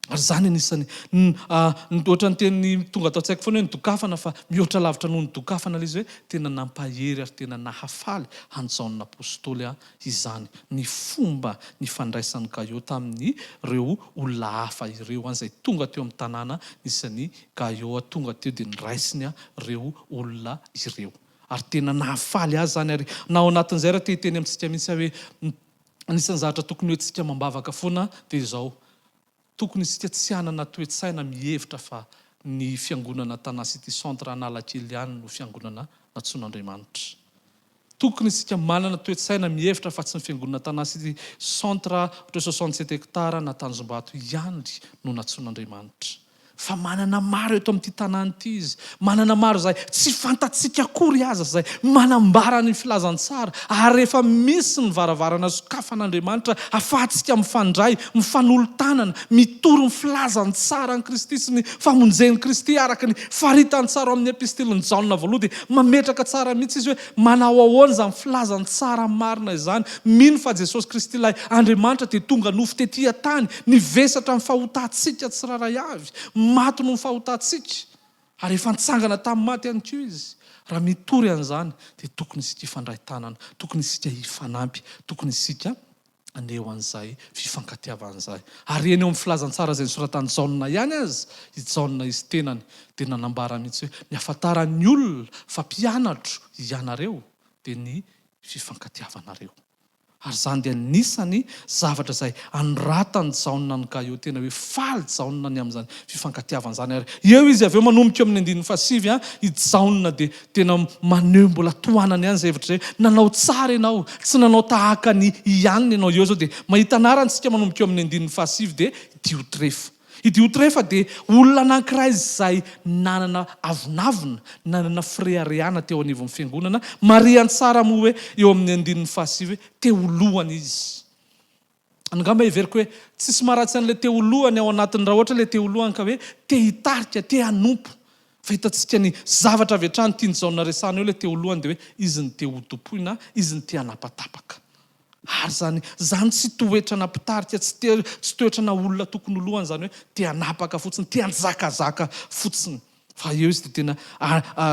Ary izany anisan'ny ny ohatran'ny teny tonga ato an-tsaiko foana hoe nidokafana fa mihoatra lavitra noho ny dokafana ilay izy hoe tena nampahery ary tena nahafaly an'i Jaona Apostoly izany ny fomba nifandraisan'i Gaio tamin'ireo olona hafa ireo izay tonga teo amin'ny tanàna nisy an'i Gaio tonga teo dia noraisiny ireo olona ireo ary tena nahafaly azy izany ary na ao anatin'izay raha te hiteny amintsika mihitsy aho hoe Anisan'ny zavatra tokony ho entintsika amam-bavaka foana dia izao, tokony isika tsy hanana toe-tsaina mihevitra fa ny fiangonana Tana City Centre Analakely ihany no fiangonana nantsoin'Andriamanitra. Tokony isika manana toe-tsaina mihevitra fa tsy ny fiangonana Tana City Centre ohatra hoe 67 hectares na Tanjombato ihany no nantsoin'Andriamanitra. Fa manana maro eto amin'ity tanàna ity izy, manana maro izay tsy fantatsika akory aza izay manambara ny filazantsara, ary rehefa misy ny varavarana sokafan'Andriamanitra ahafahantsika mifandray, mifanolo-tanana, mitory ny filazantsaran'i Kristy sy ny famonjen'i Kristy araka ny faritany tsara ao amin'ny epistilin'i Jaona voalohany dia mametraka tsara mihitsy izy hoe manao ahoana izany filazantsara marina izany, mino fa Jesosy Kristy ilay Andriamanitra dia tonga nofo tety an-tany, Nivesatra ny fahotantsika tsirairay avy, maty noho ny fahotantsika, ary efa nitsangana tamin'ny maty ihany koa Izy. Raha mitory an'izany, dia tokony isika hifandray tanana, tokony isika hifanampy, tokony isika haneho an'izay fifankatiavana izay. Ary eny eo amin'ny filazantsara izay nosoratan'i Jaona ihany aza, i Jaona izy tenany dia nanambara mihitsy hoe, ny hahafantaran'ny olona fa mpianatro hianareo dia ny fifankatiavanareo. Ary izany dia anisan'ny zavatra izay anoratan'i Jaona an'i Gaio, tena hoe faly Jaona ny amin'izany fifankatiavana izany. Ary eo izy avy eo manomboka eo amin'ny andininy fahasivy, i Jaona dia tena maneho mbola tohanany ihany izay hevitra izay, nanao tsara ianao, tsy nanao tahaka ny ianona ianao. Eo izao dia mahita anarana isika manomboka eo amin'ny andininy fahasivy dia Diotrefa. I Diotrefa dia olona anankiray izay nanana avonavona, nanana fireharehana teo anivon'ny fiangonana. Marihany tsara moa hoe eo amin'ny andininy fahasivy hoe te ho lohany izy. Angamba heveriko hoe tsisy maharatsy an'ilay te ho lohany ao anatiny raha ohatra ilay te ho lohany ka hoe te hitarika, te hanompo. Fa hitantsika ny zavatra avy hatrany tian'i Jaona resahana eo ilay te ho lohany dia hoe izy no te hotompoina, izy no te hanapatapaka. Ary izany, izany tsy toetrana mpitarika, tsy te, tsy toetrana olona tokony ho lohany izany hoe te hanapaka fotsiny, te hanjakazaka fotsiny. Fa eo izy dia tena a, a,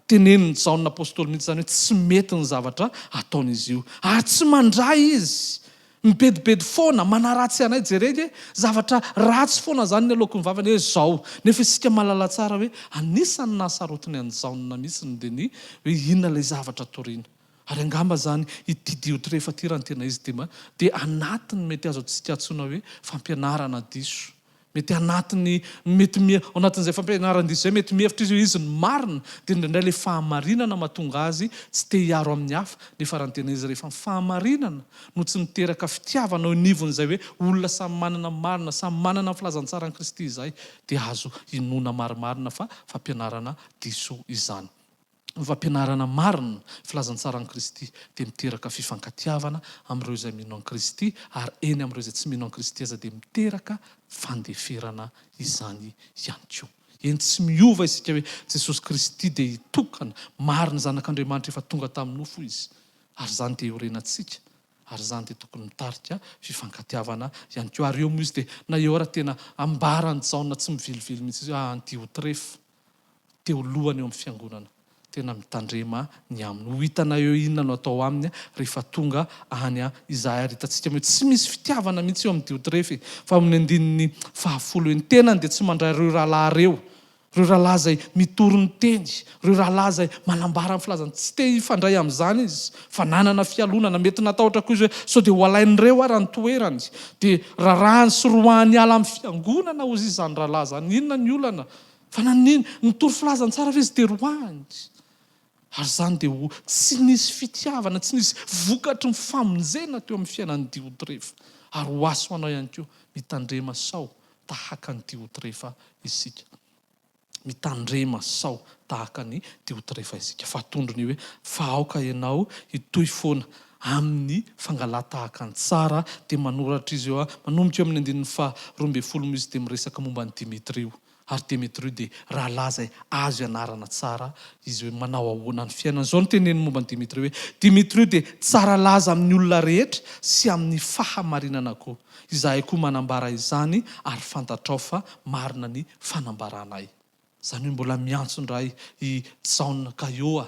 tenenin'i Jaona Apostoly mihitsy izany hoe tsy mety ny zavatra ataon'izy io. Ary tsy mandray izy. Mibedibedy foana, manaratsy anay, jereo ange, zavatra ratsy foana izany ny aloaky ny vavany hoe izao. Nefa isika mahalala tsara hoe anisan'ny nahasarotiny an'i Jaona mihitsy ny dia ny hoe inona ilay zavatra torina. Ary angamba izany ity Diotrefa ity raha ny tena izy dia mba dia anatiny mety azo antsika antsoina hoe fampianarana diso. Mety anatiny mety mi ao anatin'izay fampianaran-diso izay mety mihevitra izy hoe izy no marina dia indraindray ilay fahamarinana mahatonga azy tsy te hiaro amin'ny hafa nefa raha ny tena izy rehefa ny fahamarinana no tsy miteraka fitiavana eo anivon'izay hoe olona samy manana ny marina samy manana ny filazantsaran'i Kristy izay dia azo inoana marimarina fa fampianarana diso izany. Ny fampianarana marina, filazantsaran'i Kristy, dia miteraka fifankatiavana amin'ireo izay mino an'i Kristy, ary eny amin'ireo izay tsy mino an'i Kristy aza dia miteraka fandeferana izany ihany koa. Eny, tsy miova isika hoe Jesosy Kristy dia hitokana, marina, Zanak'Andriamanitra efa tonga tamin'ny nofo Izy, ary izany dia iorenantsika, ary izany dia tokony mitarika fifankatiavana ihany koa. Ary eo moa izy dia, na eo ara tena ambaran'i Jaona tsy mivilivily mihitsy izy hoe, ah, Diotrefo. te ho lohany eo amin'ny fiangonana. Tena mitandrema ny aminy. Ho hitanay eo inona no atao aminy rehefa tonga any izahay. Ary hitantsika hoe tsy misy fitiavana mihitsy eo amin'i Diotrefy. Fa amin'ny andininy fahafolo eo, ny tenany dia tsy mandray ireo rahalahy ireo. Ireo rahalahy izay mitory ny teny, ireo rahalahy izay manambara ny filazany, tsy te hifandray amin'izany izy, fa nanana fialonana, mety natahotra koa izy hoe sao dia ho alain'ireo ara ny toerany, dia rarahany sy roahany hiala amin'ny fiangonana hozy izy izany rahalahy izany, inona ny olana? Fa naninona? Nitory filazantsara ve izy dia roahany? Ary izany dia ho tsy nisy fitiavana, tsy nisy vokatry ny famonjena teo amin'ny fiainan'i Diotrefa. Ary ho ahy sy ho anao ihany koa, mitandrema sao tahaka an'i Diotrefa isika. Mitandrema sao tahaka an'i Diotrefa isika. Fa tondrony io hoe, fa aoka ianao hitohy foana amin'ny fangalan-tahaka ny tsara, dia manoratra izy eo, manomboka eo amin'ny andininy faha 12 moa izy dia miresaka momba an'i Dimitrio. Ary Demetrio dia rahalahy izay azo ianarana tsara izy hoe manao ahoana ny fiainany. Izao no teneniny momba an'i Demetrio hoe, Demetrio dia tsara laza amin'ny olona rehetra sy amin'ny fahamarinana koa. Izahay koa manambara izany ary fantatrao fa marina ny fanambaranay. Izany hoe mbola miantso indray i Jaona Gaio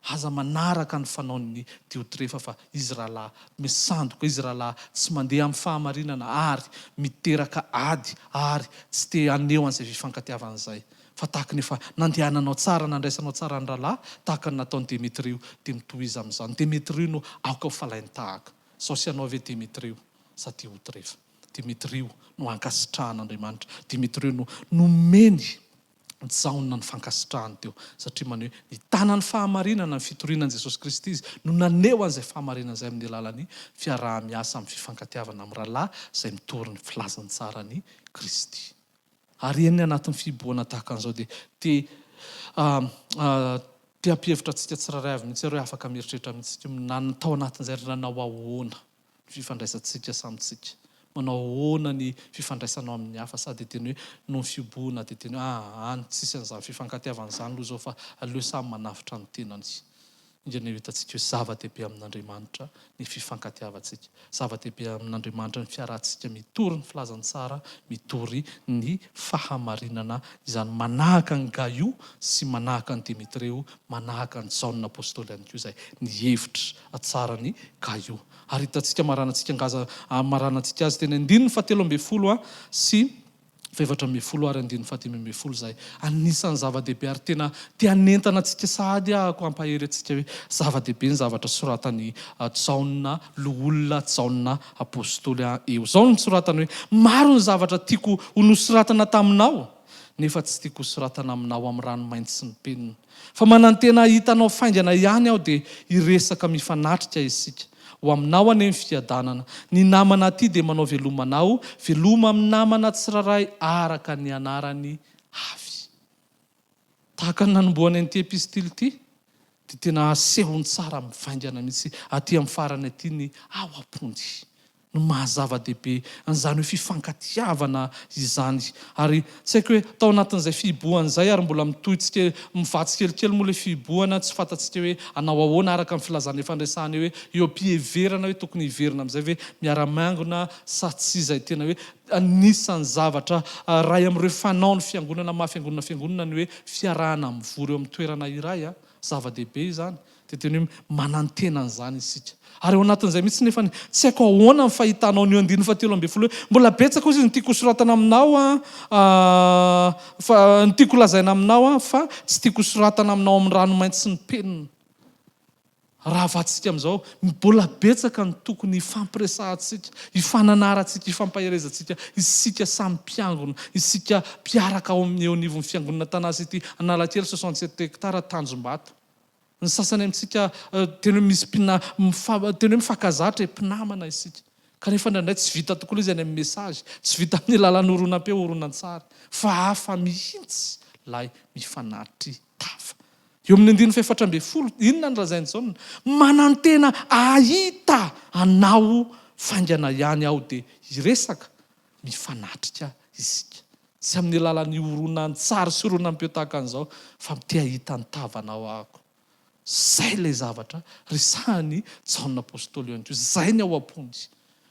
Aza manaraka ny fanaon'ny Diotrefa fa izy rahalahy misandoka, izy rahalahy tsy mandeha amin'ny fahamarinana ary miteraka ady ary tsy te haneho an'izay fifankatiavana izay. Fa tahaka ny efa nandehananao tsara, nandraisanao tsara ny rahalahy, tahaka ny nataon'i Demetrio, dia mitohiza amin'izany. Demetrio no aoka ho falain-tahaka. Izao sy ianao ve Demetrio sa Diotrefa? Demetrio no ankasitrahan'Andriamanitra. Demetrio no nomeny Jaona ny fankasitrahany teo, satria maneho hoe nitana ny fahamarinana ny fitoriana an'i Jesosy Kristy izy, no naneho an'izay fahamarinana izay amin'ny alalan'ny fiaraha-miasa amin'ny fifankatiavana amin'ny rahalahy izay mitory ny filazantsaran'i Kristy. Ary eny anatin'ny fihibohana tahaka an'izao dia te te hampihevitra antsika tsirairay avy mihitsy ary hoe afaka mieritreritra mihitsy isika hoe na tao anatin'izay ary nanao ahoana ny fifandraisantsika samy tsika. Manao ahoana ny fifandraisanao amin'ny hafa sa dia teny hoe noho ny fihobohana dia teny hoe ah any tsisy an'izany fifankatiavana izany aloha izao fa aleo samy manavotra ny tenany. Ingana eo hitantsika hoe zava-dehibe amin'Andriamanitra ny fifankatiavantsika. Zava-dehibe amin'Andriamanitra ny fiarahantsika mitory ny filazantsara, mitory ny fahamarinana izany manahaka an'i Gaio sy manahaka an'i Demetreo, manahaka an'i Jaona Apostoly ihany koa izay nihevitra tsara an'i Gaio. Ary hitantsika maranantsika ngaza maranantsika azy teny andininy fahatelo 12 sy faha-14 ary andininy faha-15 izay anisan'ny zava-dehibe ary tena te hanentana antsika sahady ahako hampahery antsika hoe zava-dehibe ny zavatra soratan'i Jaona loholona Jaona apostoly eo. Izao no soratany hoe maro ny zavatra tiako ho nosoratana taminao nefa tsy tiako hosoratana aminao amin'ny ranomainty sy ny penina. Fa manantena hahita anao faingana ihany aho dia hiresaka mifanatrika isika. Ho aminao anie ny fiadanana. Ny namana aty dia manao veloma anao, veloma amin'ny namana tsirairay araka ny anarany avy. Tahaka ny nanombohany an'ity epistily ity dia tena asehony tsara mivaingana mihitsy aty amin'ny farany aty ny ao am-pony. no maha zava-dehibe an'izany hoe fifankatiavana izany. Ary tsy haiko hoe tao anatin'izay fihibohana izay ary mbola mitohy tsike mivaha tsikelikely moa ilay fihibohana, tsy fantatsika hoe hanao ahoana araka ny filazana efa niresahana eo hoe eo am-piheverana hoe tokony hiverina amin'izay ve miara-miangona sa tsia izay tena hoe anisan'ny zavatra iray amin'ireo fanao ny fiangonana maha fiangonana fiangonana ny hoe fiarahana mivory eo amin'ny toerana iray a! Zava-dehibe izany. Dia tena hoe manantena an'izany isika. Ary ao anatin'izay mihitsy nefa ny, tsy haiko ahoana ny fahitanao an'io andininy fahatelo 12 hoe, mbola betsaka hozy ny tiako hosoratana aminao an, fa, ny tiako holazaina aminao an, fa tsy tiako hosoratana aminao amin'ny ranomainty sy ny penina. Raha avatsika amin'izao, mbola betsaka ny tokony hifampiresahantsika, hifananarantsika, hifampaherezantsika, isika samy mpiangona, isika mpiaraka ao amin'ny eo anivon'ny fiangonana Tana City Analakely 67 hectares Tanjombato. Ny sasany amintsika tena hoe misy mpina, mifa, tena hoe mifankazatra e, mpinamana isika. Kanefa indraindray tsy vita tokoa ilay izy any amin'ny message, tsy vita amin'ny alalan'ny horonam-peo, horonantsary, fa hafa mihitsy ilay mifanatri-tava. Eo amin'ny andininy fahefatra 12, inona no lazain'i Jaona? Manantena hahita anao faingana ihany aho dia hiresaka, mifanatrika isika. Tsy amin'ny alalan'ny horonan-tsary sy horonam-peo tahaka an'izao fa te hahita ny tavanao aho. Izay ilay zavatra resahan'i Jaona Apostoly eo ihany koa. Izay ny ao am-pony.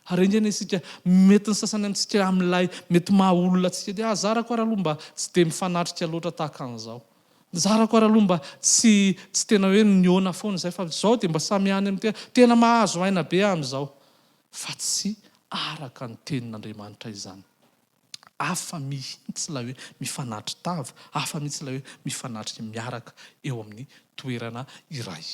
Ary enga anie isika, mety ny sasany amintsika amin'ilay mety maha olona antsika dia, ah, zarako ary aloha mba tsy dia mifanatrika loatra tahaka an'izao. Zarako ary aloha mba tsy tsy tena hoe nihaona foana izay fa izao dia mba samy any amin'ny tena. Tena mahazo aina be aho amin'izao. Fa tsy araka ny tenin'Andriamanitra izany. Hafa mihitsy ilay hoe mifanatri-tava, hafa mihitsy ilay hoe mifanatrika miaraka eo amin'ny toerana iray.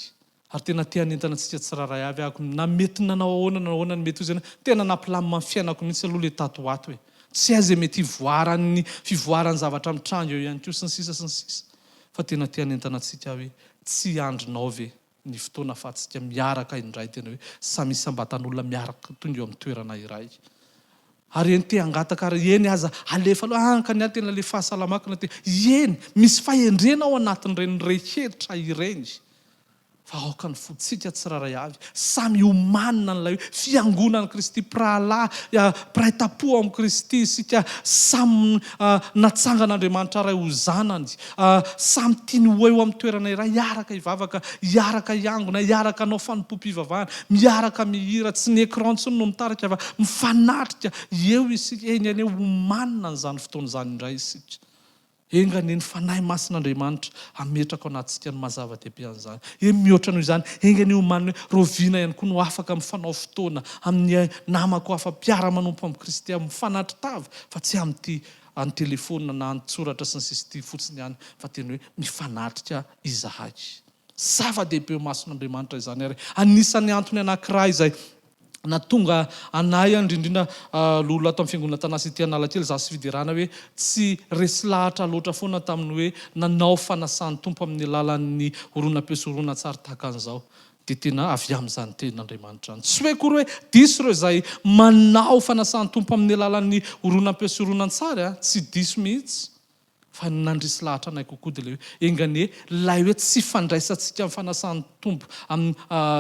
Ary tena te hanentana antsika tsirairay avy aho, na mety nanao ahoana na ahoana ny mety ho izy, tena nampilamina ny fiainako mihitsy aloha ilay tato ho ato e. Tsy hay izay mety hivoaran'ny fivoaran'ny zavatra mitranga eo ihany koa sy ny sisa sy ny sisa. Fa tena te hanentana antsika aho hoe tsy andrinao ve ny fotoana ahafahantsika miaraka indray tena hoe samy isam-batan'olona miaraka tonga eo amin'ny toerana iray. Ary eny te hangataka ary eny aza alefa aloha ah ka ny ahy tena le fahasalamako na te eny misy fahendrena ao anatin'ireny rehetra ireny. Fa aoka ny fontsika tsirairay avy samy hiomanina an'ilay hoe Fiangonan'i Kristy, mpirahalahy, mpiray tampo ao amin'i Kristy isika, samy natsangan'Andriamanitra Ray ho zanany, samy tiany ho eo amin'ny toerana iray, hiaraka hivavaka, hiaraka hiangona, hiaraka hanao fanompoam-pivavahana, miaraka mihira, tsy ny écran intsony no mitarika fa mifanatrika eo isika, eny anie homanina an'izany fotoana izany indray isika. Enga anie ny Fanahy Masin'Andriamanitra hametraka ao anatintsika ny maha zava-dehibe an'izany. Eny, mihoatra noho izany, enga anie omanina hoe rahoviana ihany koa no afaka mifanao fotoana amin'ny namako hafa mpiara-manompo amin'i Kristy aho, mifanatri-tava, fa tsy amin'ity an-telefaonina na an-tsoratra sy ny sisa ity fotsiny ihany, fa tena hoe mifanatrika izahay. Zava-dehibe eo imason'Andriamanitra izany ary anisan'ny antony anankiray izay Nahatonga anay indrindrindra loholona ato amin'ny fiangonana Tanà City Analakely, izaho sy Fiderana hoe tsy resy lahatra loatra foana tamin'ny hoe nanao fanasan'ny Tompo amin'ny alalan'ny horonam-peo sy horonantsary tahaka an'izao. Dia tena avy amin'izany tenin'Andriamanitra izany. Tsy hoe akory hoe diso ireo izay manao fanasan'ny Tompo amin'ny alalan'ny horonam-peo sy horonantsary a! Tsy diso mihitsy. Fa ny nandresy lahatra anay kokoa dia ilay hoe enga anie ilay hoe tsy fandraisantsika ny fanasan'ny Tompo amin'ny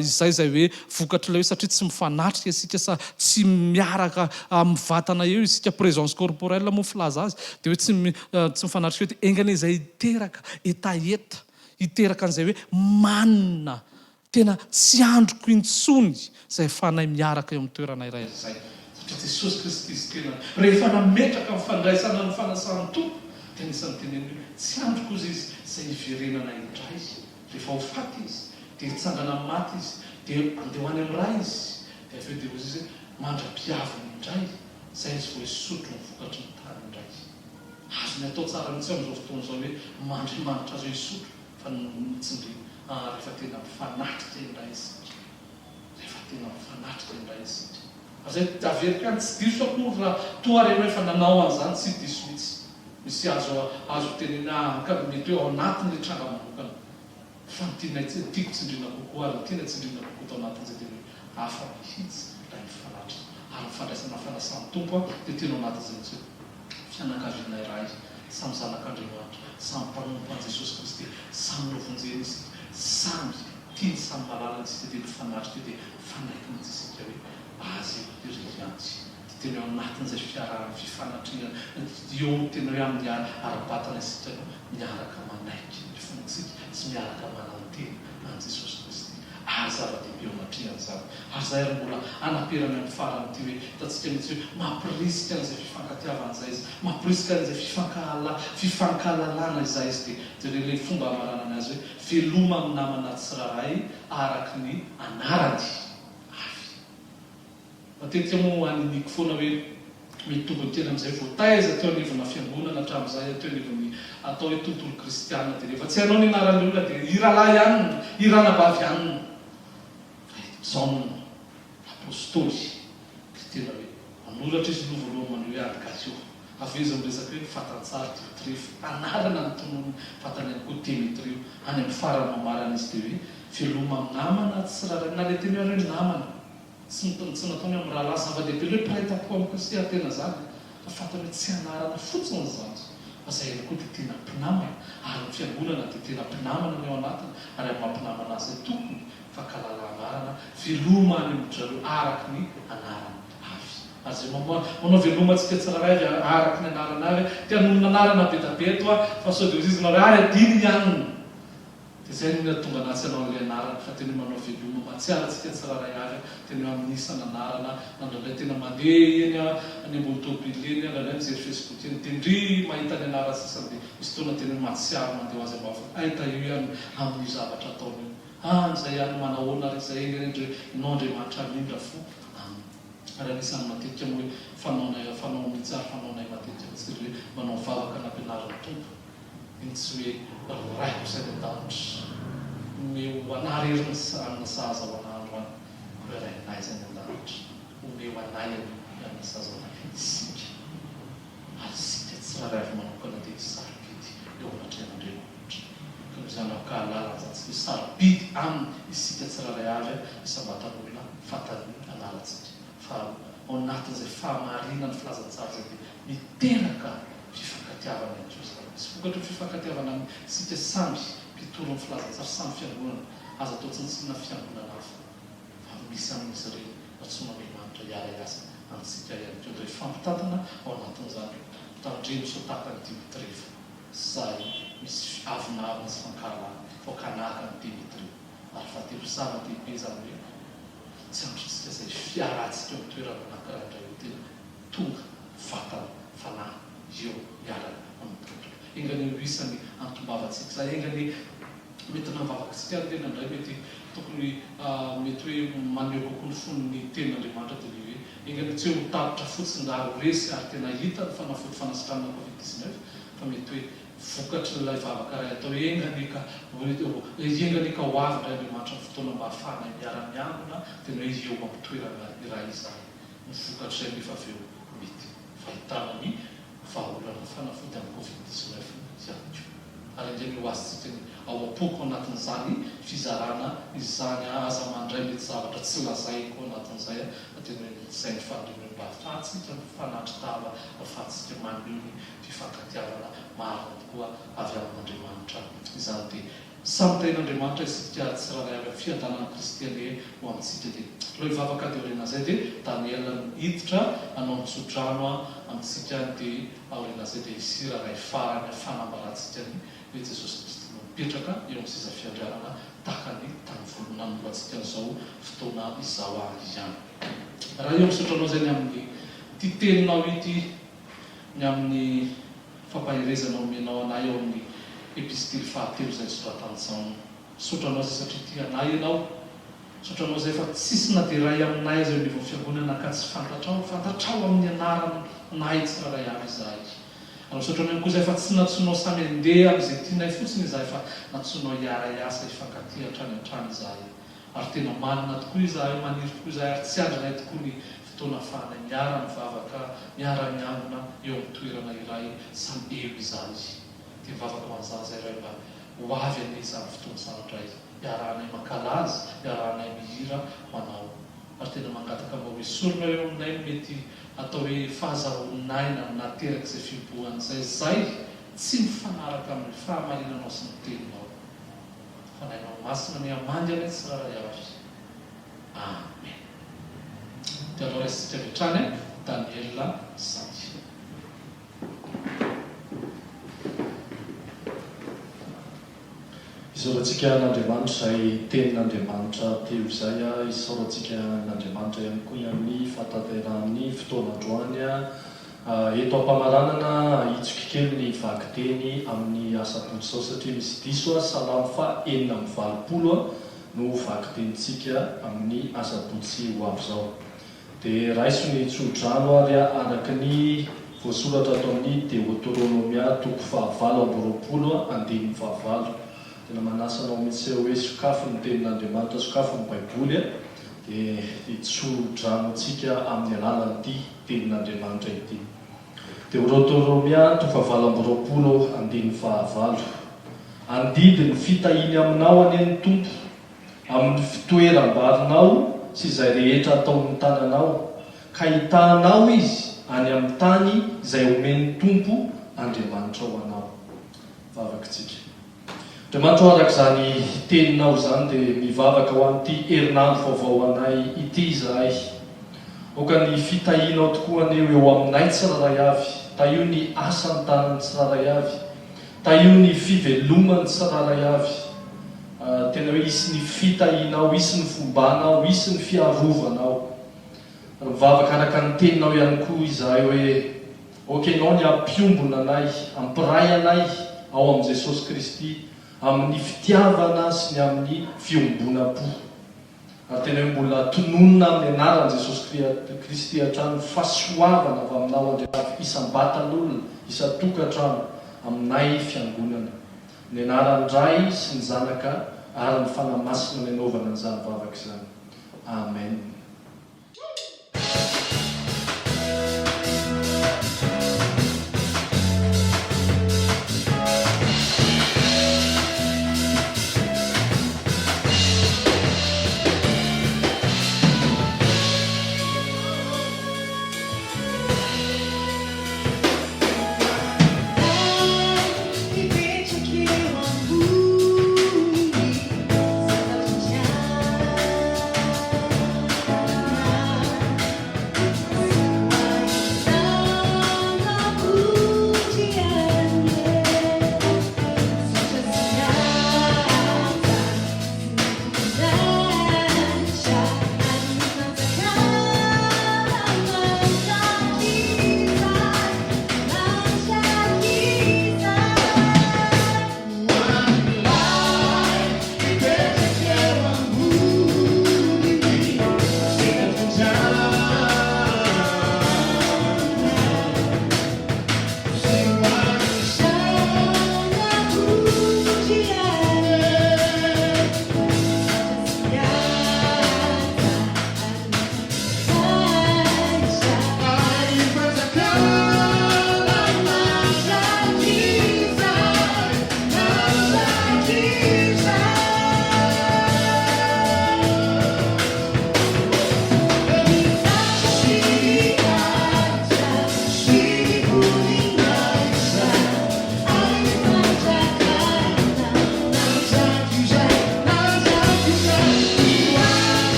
izay izay hoe vokatr'ilay hoe satria tsy mifanatrika isika sa tsy miaraka amin'ny vatana eo isika, présence corporelle moa filaza azy, dia hoe tsy tsy mifanatrika eo dia enga anie izay hiteraka hetaheta, hiteraka an'izay hoe manina Tena tsy andriko intsony izay ahafahanay miaraka eo amin'ny toerana iray izay, satria Jesosy Kristy Izy tenany, rehefa nametraka ny fandraisana ny fanasan'ny Tompo, dia anisan'ny teneniny hoe, Tsy andriko, hozy Izy, izay hiverenana indray. Rehefa ho faty Izy, dia hitsangana amin'ny maty Izy, dia handeha ho any amin'ny Ray Izy, dia avy eo dia hozy Izy hoe, Mandra-pihaviny indray, izay Izy vao hisotro ny vokatry ny tany indray. Azony atao tsara mihitsy amin'izao fotoana izao hoe, Andriamanitra azy hoe hisotro. Fa ny tsindriana ah rehefa tena mifanatrika indray isika. Rehefa tena mifanatrika indray isika. Fa zay averiko ihany tsy diso akory raha toa ary ianao efa nanao an'izany tsy diso mihitsy. Misy azo azo tenenina ah ka mety hoe ao anatin'ilay tranga manokana. Fa ny tianay tiako tsindriana kokoa ary ny tiana tsindriana kokoa tao anatin'izay dia ny hoe hafa mihitsy ilay mifanatrika. Ary ny fandraisana fanasan'ny Tompo dia tena ao anatin'izay mihitsy hoe. Fianakaviana iray, samy zanak'Andriamanitra, samy mpanompo an'i Jesosy Kristy, samy novonjena isika, samy tiany, samy malalany isika, dia mifanatrika eo, dia mifanaiky mihitsy isika hoe Azy irery ihany. Dia tena eo anatin'izay fiarahana, fifanatrehana, eo tena hoe amin'ny ara-batana isika no miaraka manaiky ny fontsika sy miaraka manantena an'i Jesosy Kristy. Ary zava-dehibe eo anatrehan'izany. Ary izay ary mbola anaperany amin'ny farany ity hoe, hitantsika mihitsy hoe mampirisika an'izay fifankatiavana izay izy, mampirisika an'izay fifankahala, fifankahalalana izay izy. Dia jereo ilay fomba hamaranany azy hoe, veloma amin'ny namana tsirairay araka ny anarany avy. Matetika moa aniniako foana hoe mety tombony kely amin'izay voataiza teo anivona fiangonana hatramin'izay, teo anivon'ny atao hoe tontolo kristiana dia rehefa tsy hainao ny anaran'ny olona dia i rahalahy anona, i ranabavy anona. Fa eto Jaona apostoly dia tena hoe manoratra izy aloha voalohany maneho hoe any Gaio. Avy eo izy miresaka hoe fatantsary Diotrefo, anarana notononiny vatany ihany koa Demetrio. Any amin'ny farany mamarana izy dia hoe veloma amin'ny namana tsirairay na ilay teny hoe ary hoe namana. Tsy ny tsy nataony amin'ny rahalahy zava-dehibe ilay hoe mpiray tampo amin'i Kristy ary tena izany fa fantany hoe tsy anarana fotsiny izany fa izay ihany koa dia tena mpinamana ary ny fiangonana dia tena mpinamana ny ao anatiny ary amin'ny maha mpinamana azy tokony fankahalala anarana veloma any amin-dry zareo araka ny anarany avy ary izay manao veloma antsika tsirairay avy araka ny anarany avy te hanonona anarana be da be eto aho fa sao dia hoy izy nareo ary adino i anona Dia izay no nahatonga anah tsy hanao an'ilay anarana fa tena hoe manao veloma mahatsiaro antsika tsirairay avy aho, tena hoe amin'ny isan'anarana, na indraindray tena mandeha eny aho, any ambony tôbily eny aho, indraindray mijery facebook eny, dia ndry mahita ny anarana sasany dia misy fotoana tena hoe mahatsiaro mandeha ho azy ambavaka, hay tahio ihany amin'io zavatra ataony io, ah izay ihany manahoana ary izay enga anie ndry ianao Andriamanitra hamindra fo aminy. Ary anisan'ny matetika moa hoe fanaonay, fanao mihitsy ary fanaonay matetika mihitsy dia ilay hoe manao vavaka nampianarin'ny Tompo. Iny tsy hoe ry Raiko izay any an-danitra, omeo anah re ry ny hanina sahaza ho anah androany, fa hoe Rainay izay any an-danitra, omeo anay anie ny hanina sahaza ho anay. Isika, ary isika tsirairay avy manokana dia sarobidy eo anatrehan'Andriamanitra. Ka noho izany aoka hahalala an'izany tsika hoe sarobidy Aminy isika tsirairay avy isam-batan'olona fantany anarantsika. Faharoa, ao anatin'izay fahamarinan'ny filazantsara izay dia miteraka fifankatiavana ihany koa izany. Misy vokatry ny fifankatiavana amintsika samy mpitory ny filazantsara, samy fiangonana. Aza atao tsinontsinona fiangonana hafa fa misy amin'izy ireny antsoin'Andriamanitra hiara-hiasa amintsika ihany koa. Dia hifampitantana ao anatin'izany. Tandremo sao tahaka an'i Dimitrefa izay misy avonavona sy fankahalana vao kanahaka an'i Dimitri. Ary fahatelo zava-dehibe izany hoe tsy andrintsika izay fiarahantsika eo amin'ny toerana anankiray indray ho tena tonga vatana fanahy eo miaraka amin'ny Tompo. Enga anie ho isan'ny antom-bavantsika izay, enga anie mety na ny vavakitsika ary tena indray mety tokony mety hoe maneho kokoa ny fony ny tenin'Andriamanitra dia ny hoe enga anie tsy hoe ho tapitra fotsiny raha ho resy ary tena hita ny fanafody fanasitranana covid 19 fa mety hoe vokatr'ilay vavaka iray atao hoe enga anie ka enga anie ka ho avy indray Andriamanitra ny fotoana mba hahafahanay miara-miangona dia ny hoe eo amin'ny toerana iray izahay. Ny vokatr'izay nefa avy eo mety fahitana ny vahaolana fanafody amin'ny covid 19 ihany koa. Ary ange ny ho azontsika ny ao am-poko ao anatin'izany fizarana izany a, aza mandray mety zavatra tsy lazaiko ao anatin'izay a, fa tena hoe izay ny faniriana hoe mba ahafahantsika mifanatri-tava, ahafahantsika maneho ny fifankatiavana marina tokoa avy amin'Andriamanitra izany dia Samy tahin'Andriamanitra isika tsirairay avy amin'ny fiadanan'i Kristy anie ho amintsika dia aleo hivavaka dia aorianan'izay dia Daniel no hiditra hanao ny tsodrano amintsika dia aorianan'izay dia hisy hira iray farany fanambarantsika ny hoe Jesosy Kristy no mipetraka eo amin'ny seza fiandrianana tahaka ny tamin'ny voalohany nanombohantsika an'izao fotoana izao ihany. Ray ô misaotra anao izay ny amin'ny ity teninao ity ny amin'ny fampaherezana omenao anay ao amin'ny epistily fahatelo izay nosoratan'i Jaona. Misaotra anao izay satria tia anay ianao. Misaotra anao izay fa tsisy na dia iray aminay aza eo anivon'ny fiangonana ka tsy fantatrao. Fantatrao amin'ny anaranay tsirairay avy izahay. Ary misaotra anao ihany koa izay fa tsy nantsoinao samy handeha amin'izay tianay fotsiny izahay fa nantsoinao hiara-hiasa hifankatia hatrany hatrany izahay. Ary tena manina tokoa izahay, maniry tokoa izahay ary tsy andrinay tokoa ny fotoana ahafahanay miara-mivavaka, miara-miangona eo amin'ny toerana iray, samy eo izahay. Dia mivavaka ho an'izany izahay Ray mba ho avy anie izany fotoana izany indray, hiarahanay mankalaza, hiarahanay mihira ho Anao. Ary tena mangataka mba ho esorina eo aminay ny mety atao hoe fahazahoan'aina naterak'izay fihibohana izay, izay tsy mifanaraka amin'ny fahamarinanao sy ny Teninao. Fanahinao Masina anie hamangy anay tsirairay avy. Amen. Dia alao raisintsika avy hatrany Daniela izany. Isaorantsika an'Andriamanitra izay tenin'Andriamanitra teo izay, isaorantsika an'Andriamanitra ihany koa ny amin'ny fahatanterahan'ny fotoana androany. Eto am-pamaranana, ahitsiko kely ny vakiteny amin'ny asabotsy izao satria misy diso, Salamo faha 86 no ho vakitenintsika amin'ny asabotsy ho avy izao. Dia raiso ny tso-drano ary araka ny voasoratra ato amin'ny Deoteronomia toko faha 28 andininy faha valo. Tena manasa anao mihitsy aho hoe sokafy ny tenin'Andriamanitra, sokafy ny baiboly dia hitso-drano antsika amin'ny alalan'ity Tenin'Andriamanitra ity. Deorotoromia toko fahavalo amby 20 andininy fahavalo. Handidy ny fitahiany aminao anie ny Tompo, amin'ny fitoeram-barinao sy izay rehetra ataon'ny tananao, ka hitahanao Izy any amin'ny tany izay omen'ny Tompo Andriamanitrao anao. Vavakitsika. Andriamanitra ô araka izany teninao izany dia mivavaka ho an'ity herinandro vaovao anay ity izahay. Aoka ny fitahianao tokoa anie ho eo aminay tsirairay avy. Tahio ny asan'ny tanan'ny tsirairay avy. Tahio ny fiveloman'ny tsirairay avy. Tena hoe hisy ny fitahianao, hisy ny fombanao, hisy ny fiarovanao. Ary mivavaka araka ny teninao ihany koa izahay hoe Aoka Ianao ny hampiombona anay, hampiray anay ao amin'i Jesosy Kristy amin'ny fitiavana sy ny amin'ny fiombonam-po. Ary tena hoe mbola tononina amin'ny anaran'i Jesosy Kristy hatrany ny fahasoavana avy aminao Andriamanitra isam-batan'olona, isan-tokantrano, aminay fiangonana. Ny anaran'ny Ray sy ny Zanaka ary ny Fanahy Masina ny anaovana an'izany vavaka izany. Amen.